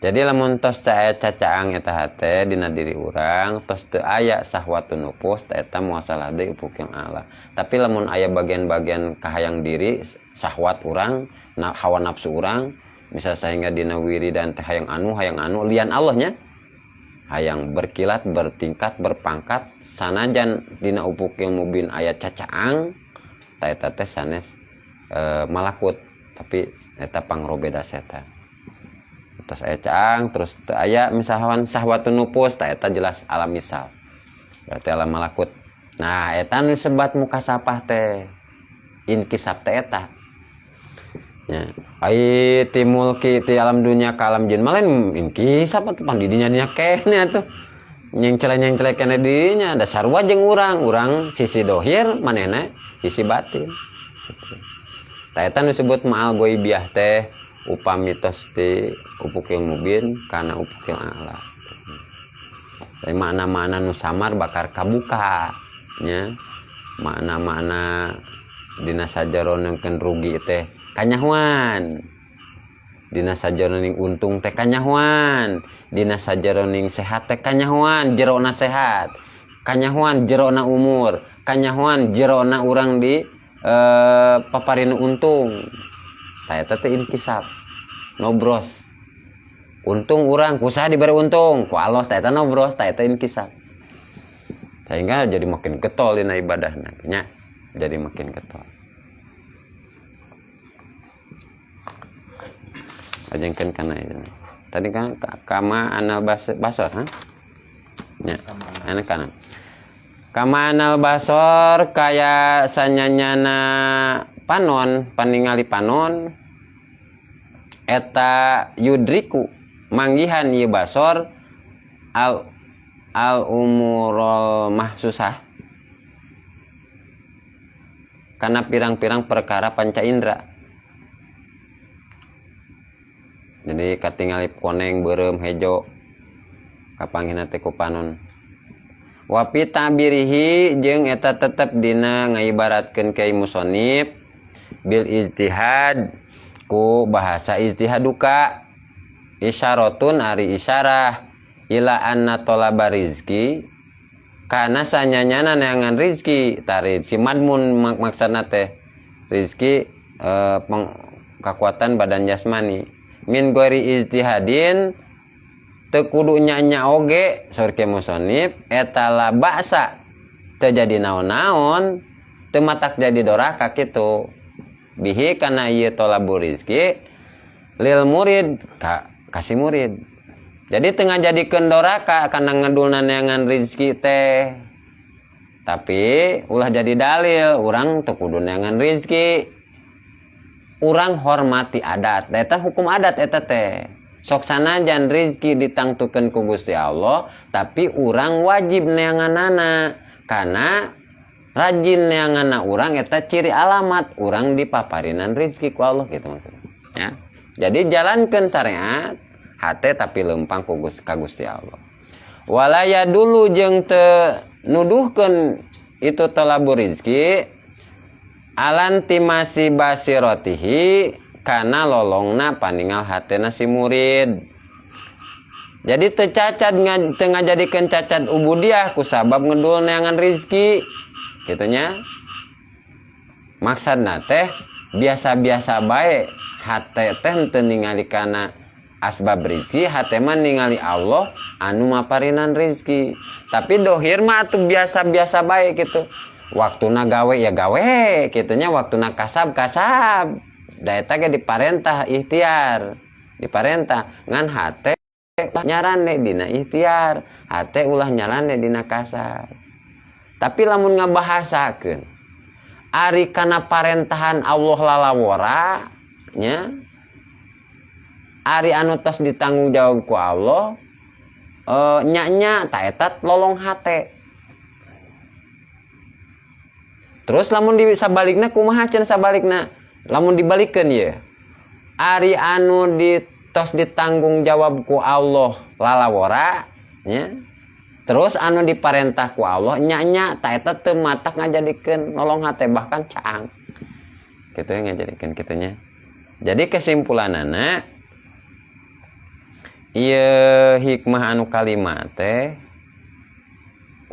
Jadi lamun tos teu aya cacaang eta hate dina diri urang, tos teu aya sahwatun nufus teh eta moal salah deui ufukil a'la. Tapi lamun aya bagian-bagian kahayang diri, sahwat urang, hawa nafsu urang, misal sehingga dina wiridan teh hayang anu lian Allah nya. Hayang berkilat, bertingkat, berpangkat, sanajan dina ufukil mubin aya cacaang, ta eta teh sanes malakut, tapi eta pangrobeda setan. Terus aya caang, terus teu aya misalkan sahwatun nufus, ta eta jelas alam misal. Berarti alam malakut. Nah, eta nu disebat mukasapah teh. Inkisap teh eta. Ya, ai ti mulki ti alam dunia ka alam jin mah lain inkisap atuh pan di dinya dinya keneh atuh. Nyengcele-nyengcele keneh di dinya, da sarua jeung urang, urang sisi dohir manehna sisi batin. Ta eta nu disebut ma'al ghaibiyah teh upami tos ti ufukil mubin kana ufukil a'la. Tapi makna-makna nu samar bakar kabuka nya. Makna-makna dina sajaroneun rugi teh kanyahoan. Dina sajaroning untung teh kanyahoan. Dina sajaroning sehat teh kanyahoan, jerona sehat. Kanyahoan jerona umur, kanyahoan jerona urang di paparina untung. Tah eta teh inkisap. Nobros. Untung urang kusaha diberi untung, ku Allah tah eta nobros, tah eta inkisap. Sehingga jadi makin getol dina ibadahna nya, jadi makin getol. Ajengkeun kana ieu. Tadi kan kama anal basor, ha? Nya, ana kana. Kama anal basor kaya sanyanyana panon, paningali panon eta yudriku manggihan ieu basor al umurul mahsusah kana pirang-pirang perkara panca indera. Jadi katingali koneng beureum hejo kapanggihna teh ku panon. Wa fi ta'birihi jeung eta tetep dina ngaibaratkeun ka musonib bil ijtihad ku bahasa ijtihaduka isyaratun ari isyarah ila anna talaba rizki Karena sanyanyana neangan rizki, tah rizki madmun maksudna teh rizki kekuatan badan jasmani. Min ghairi ijtihadin teu kudu nya-nya oge saur Ki musonif eta la ba'sa teu jadi naon-naon teu matak jadi doraka kitu bihi kana ieu tolabur rizki lil murid ka kasih murid. Jadi tengah jadikeun doraka kana ngedulna neangan rizki teh. Tapi ulah jadi dalil urang teu kudu neangan rizki. Urang hormati adat. Da eta hukum adat eta teh. Sok sanajan rizki ditangtukeun ku Gusti Allah, tapi urang wajib neanganana. Karena rajin neanganna urang eta ciri alamat urang dipaparinan rizki ku Allah gitu maksudnya. Ya. Jadi jalankeun syariat hate tapi lempang ku ka Gusti Allah. Walaya dulu jeung teu nuduhkeun itu talabur rizki alantimasi basirotihi kana lolongna paningal hatena si murid. Jadi teu cacat teu ngajadikeun cacat ubudiah kusabab ngedul neangan rizki kitu nya. Maksudna teh biasa-biasa bae hate teh henteu ningali kana asbab rizki, hate mah ningali Allah anu maparinan rizki. Tapi dohir mah atuh biasa-biasa bae gitu. Waktuna gawe ya gawe kitunya, waktuna kasab kasab. Da eta ge diparentah ikhtiar, diparentah ngan hate nyarane dina ikhtiar, hate ulah nyarane dina kasab. Tapi lamun ngabahasakeun ari kana parentahan Allah lalawora nya, ari anu tos ditanggung jawab ku Allah nya-nya ta eta lolong hate. Terus lamun di sabalikna kumaha cenah sabalikna? Lamun dibalikeun ieu. Ari anu di tos ditanggung jawab ku Allah lalawora nya. Terus anu diparentah ku Allah nya-nya ta eta teu matak ngajadikeun nolong hate bahkan caang. Kitu ngajadikeun kitu nya. Jadi kesimpulanana ieu hikmah anu kalima teh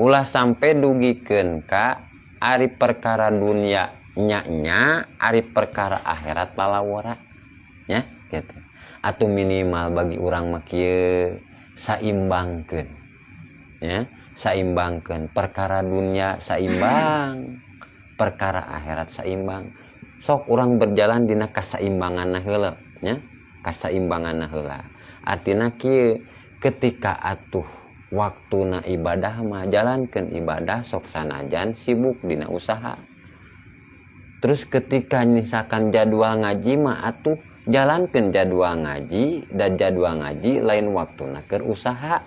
ulah sampai dugikeun ka ari perkara dunia nya-nya, ari perkara akhirat lalawora nya gitu. Atau minimal bagi urang mah kieu saimbangkeun nya, saimbangkeun perkara dunia saimbang, perkara akhirat saimbang. Sok urang berjalan dina kasaimbanganna heula nya, kasaimbanganna heula. Artina kieu, ketika atuh waktuna ibadah mah jalankeun ibadah sok sanajan sibuk dina usaha. Terus ketika misalkan jadwal ngaji mah atuh jalankeun jadwal ngaji, dan jadwal ngaji lain waktuna keur usaha.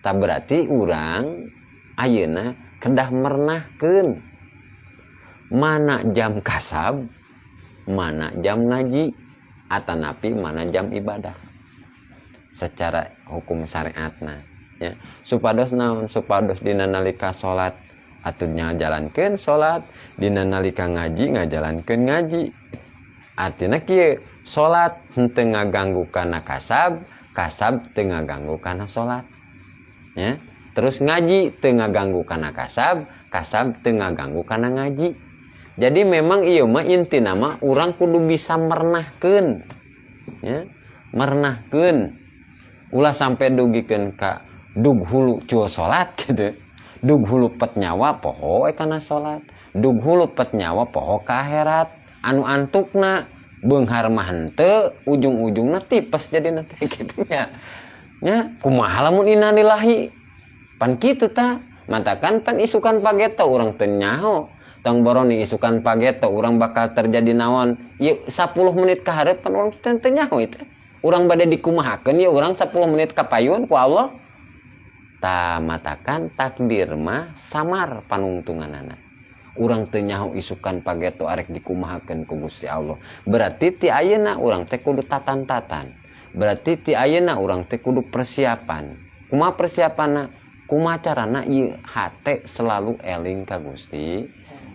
Tak berarti urang ayeuna kedah mernahkeun mana jam kasab, mana jam ngaji, atanapi mana jam ibadah secara hukum syariatna ya. Supados naon? Supados dina nalika salat atuh ngajalankeun salat, dina nalika ngaji ngajalankeun ngaji. Artina kieu, salat henteu ngaganggu kana kasab, kasab teu ngaganggu kana salat ya. Terus ngaji teu ngaganggu kana kasab, kasab teu ngaganggu kana ngaji. Jadi memang ieu mah intina mah urang kudu bisa mernahkeun ya, mernahkeun. Ulah sampai dugikeun ka dug hulu cul salat gitu. Dug hulu pet nyawa poho we kana salat, dug hulu pet nyawa poho ka akhirat. Anu antukna beunghar mah henteu, ujung-ujungna tipes jadi nanti gitu nya. Nya kumaha lamun innalillahi? Pan kitu ta. Matakan pan isukan pageto urang teu nyaho. Tong boroni isukan pageto urang bakal terjadi naon. Ieu 10 menit ka hareup pan urang teu nyaho itu. Urang bade dikumahakeun ieu urang 10 menit ka payun ku Allah. Ta matakan takdir mah samar panungtunganana. Urang teu nyaho isukan pageto arek dikumahakeun ku Gusti Allah. Berarti ti ayeuna urang teh kudu tatan-tatan. Berarti ti ayeuna urang teh kudu persiapan. Kumaha persiapanna? Kumaha carana ieu hate selalu eling ka Gusti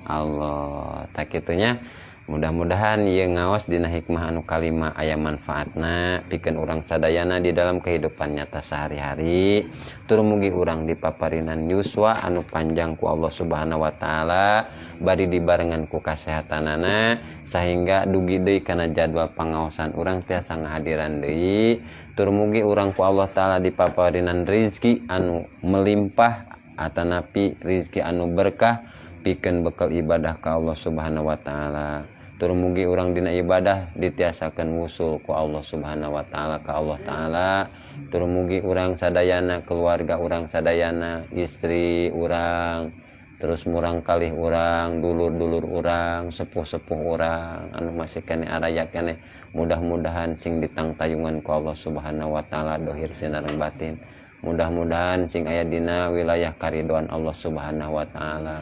Allah. Tak kitunya. Mudah-mudahan ieu ngaos dina hikmah anu kalima aya manfaatna pikeun urang sadayana di dalam kehidupan nyata sehari-hari. Tur mugi urang dipaparinan yuswa anu panjang ku Allah Subhanahu wa taala bari dibarengan ku kasehatanana sehingga dugi deui kana jadwal pangaosan urang tiasa ngahadiran deui. Tur mugi urang ku Allah taala dipaparinan rizki anu melimpah atanapi rizki anu berkah pikeun bekal ibadah ka Allah Subhanahu wa taala. Tur mugi urang dina ibadah ditiasakeun wusul ku Allah Subhanahu wa taala ka Allah taala. Tur mugi urang sadayana, keluarga urang sadayana, istri urang, terus murang kalih urang, dulur-dulur urang, sepuh-sepuh urang anu masih keneh araya keneh, mudah-mudahan sing ditangtayungan ku Allah Subhanahu wa taala dohir sinareng batin. Mudah-mudahan sing aya dina wilayah karidoan Allah Subhanahu wa taala.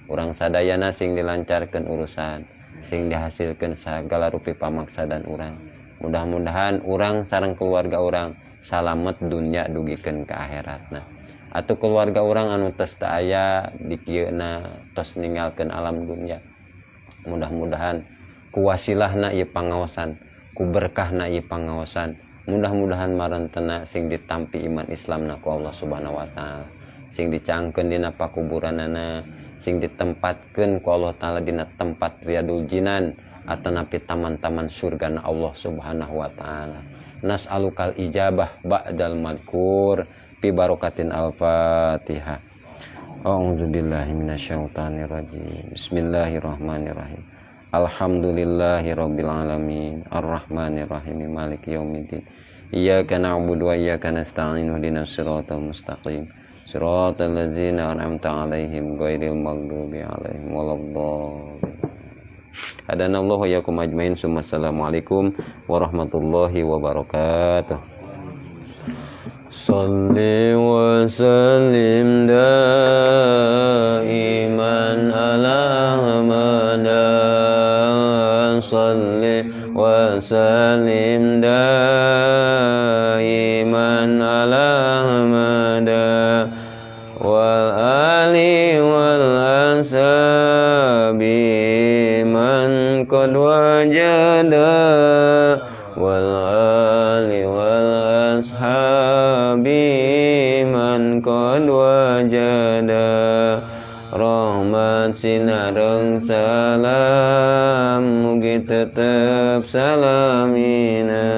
Urang sadayana sing dilancarkeun urusan, sing dihasilkeun sagala rupi pamaksadan urang. Mudah-mudahan urang sareng keluarga urang salamet dunya dugikeun ka akhiratna. Atuh keluarga urang anu tos teu aya di kieuna tos ninggalkeun alam dunya. Mudah-mudahan ku wasilahna ieu pangaosan, ku berkahna ieu pangaosan, mudah-mudahan marentena sing ditampi iman Islamna ku Allah Subhanahu wa taala, sing dicangkeun dina pakuburanana, sing ditempatkeun ku Allah taala dina tempat Riyadul Jinan atanapi taman-taman surgana Allah Subhanahu wa taala. Nas'alukal ijabah ba'dal madkur bi barakatin al-Fatihah. A'udzubillahi minasyaitonirrajim. Bismillahirrahmanirrahim. Alhamdulillahirabbil alamin arrahmanirrahim maliki yaumiddin. Iyyaka na'budu wa iyyaka nasta'in ihdinas siratal mustaqim. Siratal ladzina an'amta 'alaihim ghairil maghdubi 'alaihim waladdallin. Hadanallahu wa iyyakum ajmain. Assalamualaikum warahmatullahi wabarakatuh. Shalli wa sallim daiman ala Ahmad. Shalli wa sallim daiman ala Ahmad wal ali wal ashabi man qad wajada wal ali wal ashabi man qad wajada. Rahmat sinareng salam mugi tetep salamina.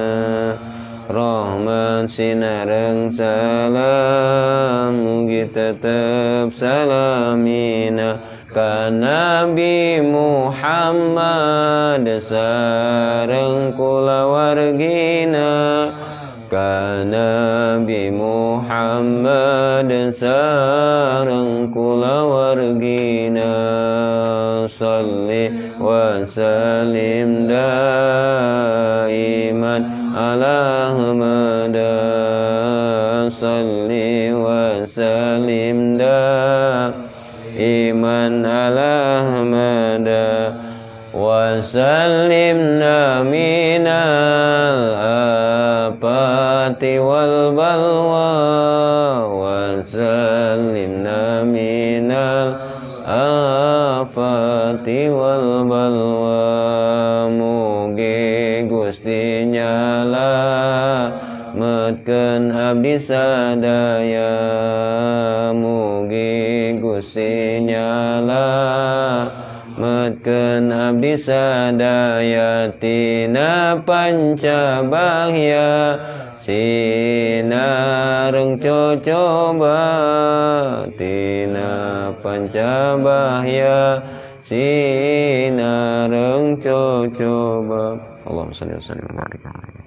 Rahmat sinareng salam mugi tetep salamina ka Nabi Muhammad sareng kulawargina, ka Nabi Muhammad sareng kulawargina. Shalli wa sallim daiman ala Ahmad. Shalli wa sallim daiman ala Ahmad wa sallimna minal afati wal balwa wa sallimna minal afati wal balwa. Mugi Gusti nyalametkeun abdi sadaya, mugi Gusti nyalametkeun abdi sadaya tina panca bahya sinareng cocoba, tina panca bahya sinareng cocoba. Allahumma shalli wa sallim wa barik alaihi.